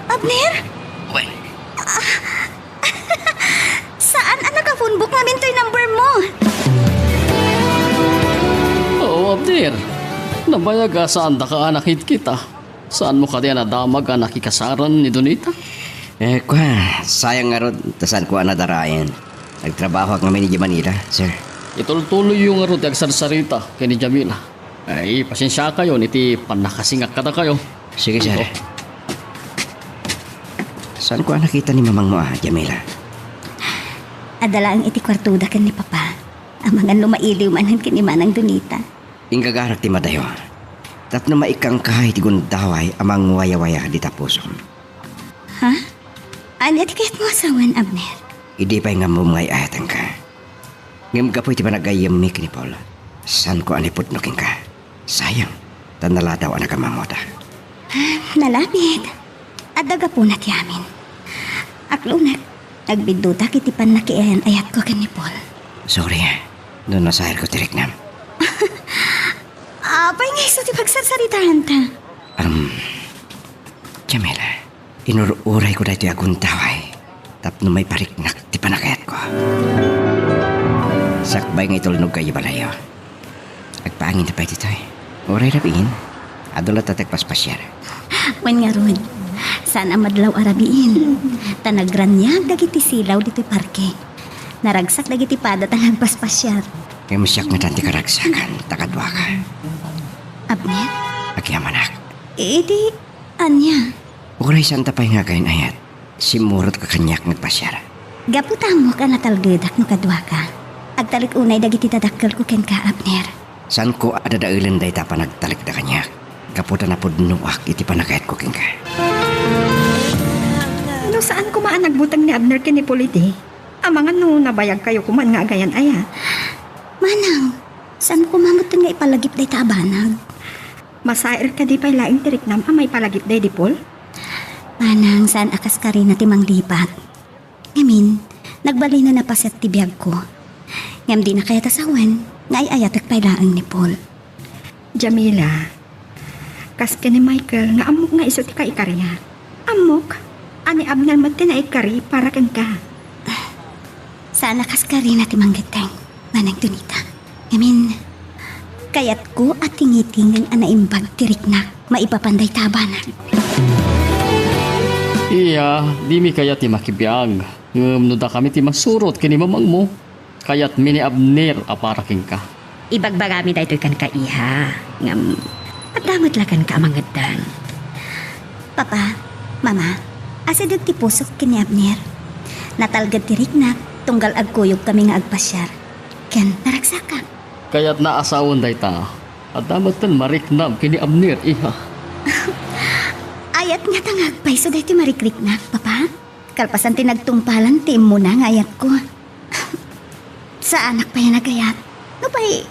Abner? Wen. Saan a naka-phone book ngamin toy number mo? Oo, Abner. Nabayag a saandaka a nakitkita. Saanmo kadi a nadamag a nakikasaran ni Donita? Eh, kua, sayang ngarud, ta saanko a nadaraen. Nagtrabahoak ngamin idiay Manila, sir. Itultuloyyo ngarud ti agsarsarita ken ni Jamila. Ay, pasensiakayon iti pannakasingak kadakayo. Sige, sir. Ito. Saanko a nakita ni mamangmo a, Jamila? Adda laeng iti kuartoda ken ni Papa. Amangan no mailiw manen ken ni Manang Donita. Inggagarak ti madayo. Tapno maikkanka iti gundaway a mangwayawaya dita pusom. Ha? Ania ti kayatmo a sawen, Abner? Idi pay nga ammom nga ay-ayatenka. Ngem gapu iti panagayyemmi ken ni Paul, saanko a naipudno kenka. Sayang, ta naladaw a nagamamoda. Nalabit. Adda gapuna ti amin. Aklonek, nagbiddutak iti pannakiayan-ayatko ken ni Paul. Sorry, no nasairko ti riknam. Apay nga isu ti pagsarsaritaanta? Um, Jamila, inur-urayko daytoy a gundaway tapno maipariknak ti panagayatko. Sakbay nga itulnogkayo balayyo, agpaangin ta pay ditoy. Uray rabiin, adu latta ti agpaspasiar. Wen ngarud, saan a madlaw a rabiin, ta nagraniag dagiti silaw ditoy parke. Naragsak dagiti pada ta nagpaspasiar. Ngem siak ngatan ti karagsakan, ta kaduaka. Abner? Agyamanak. Idi, ania? Uray saanta pay nga agayan-ayat, simmurotka kaniak nga agpasiar. Gapu ta ammok a natalgedak no kaduaka, agtalek unay dagiti dadakkelko kenka, Abner. Saanko a dadaelen dayta a panagtalekda kaniak, gapu ta napudnoak iti panagayatko kenka. No saan koma a nagbuteng ni Abner ken ni Paul idi, amangan no nabayagkayo koman nga agayan-ayat. Manang, saan koma metten nga ipalagip dayta a banag? Masair kadi pay laeng ti riknam a maipalagipda idi, Paul? Manang, saan a kaskarina ti manglipat. Ngamin, nagbalinen a paset ti biagko. Ngem dina kayat a sawen nga ay-ayatek pay laeng ni Paul. Jamila, kas ken ni Michael nga ammok nga isu ti kaikariak. Ammok a ni Abner met ti naikari para kenka. Saan a kaskarina ti manggetteng, Manang Donita. Ngamin, kayatko a tingitingen a naimbag ti riknak maipapan dayta a banag. Iya, dimi kayat ti makibiag. Ngem no dakami ti masurot ken ni mamangmo, kayatmi ni Abner a para kenka. Ibagbagami daytoy kenka, iha. Ngem, adda met la kenka a mangeddeng. Papa, Mama, asideg ti pusok ken ni Abner. Natalged ti riknak tunggal agkuyogkami nga agpasiar. Ken naragsakak. Kayatna a sawen dayta. Adda metten mariknam ken ni Abner, iha. Ayat ngata nga agpayso daytoy marikriknak, Papa? Kalpasan ti nagtungpalan ti immuna nga ayatko. Saanak pay a nagayat. Nupay,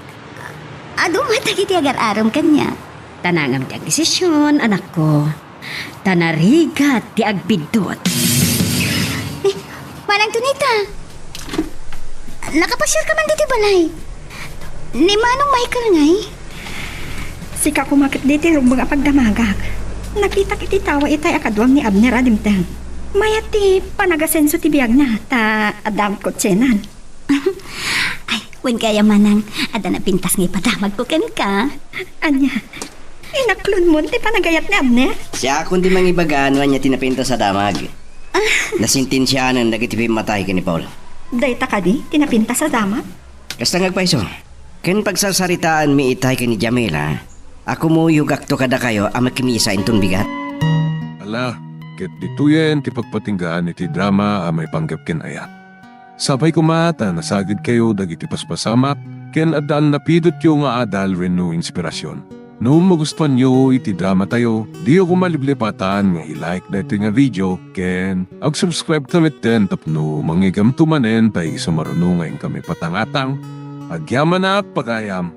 adu met dagiti agar-arem kaniak. Ta nangam ti agdesision, anakko. Ta narigat ti agbiddut. Eh, Manang Donita, nakapasiarka man ditoy balay. Ni Manong Michael ngay? Sika koma ketdi ti rumbeng a pagdamagak. Nakitak iti tawa itay a kaduam ni Abner a dimteng. Mayat ti panagasenso ti biagna, ta adda met kotsena. Ay, wen kaya, Manang, adda napintas nga ipadamagko kenka. Ania? Inaklonmon ti panagayat ni Abner? Siakon ti mangibaga no ania ti napintas a damag. Nasentensianen dagiti pimmatay ken ni Paul. Dayta kadi ti napintas a damag? Kasta nga agpayso, ken pagsarsaritaenmi itay ken ni Jamila a kumuyogakto kadakayo a makimisa inton bigat. Ala, ket ditoyen ti pagpatinggaan iti drama a maipanggep ken ayat. Sapay koma ta nasagidkayo dagiti paspasamak ken addan napidotyo nga adal wenno inspirasyon. No magustuanyo iti dramatayo, diyo koma liplipatan nga i-like daytoy nga video ken ag-subscribe ta metten tapno mangigamto manen ta isu maruno nga inkami patangatang. Agyamanak, pagayam!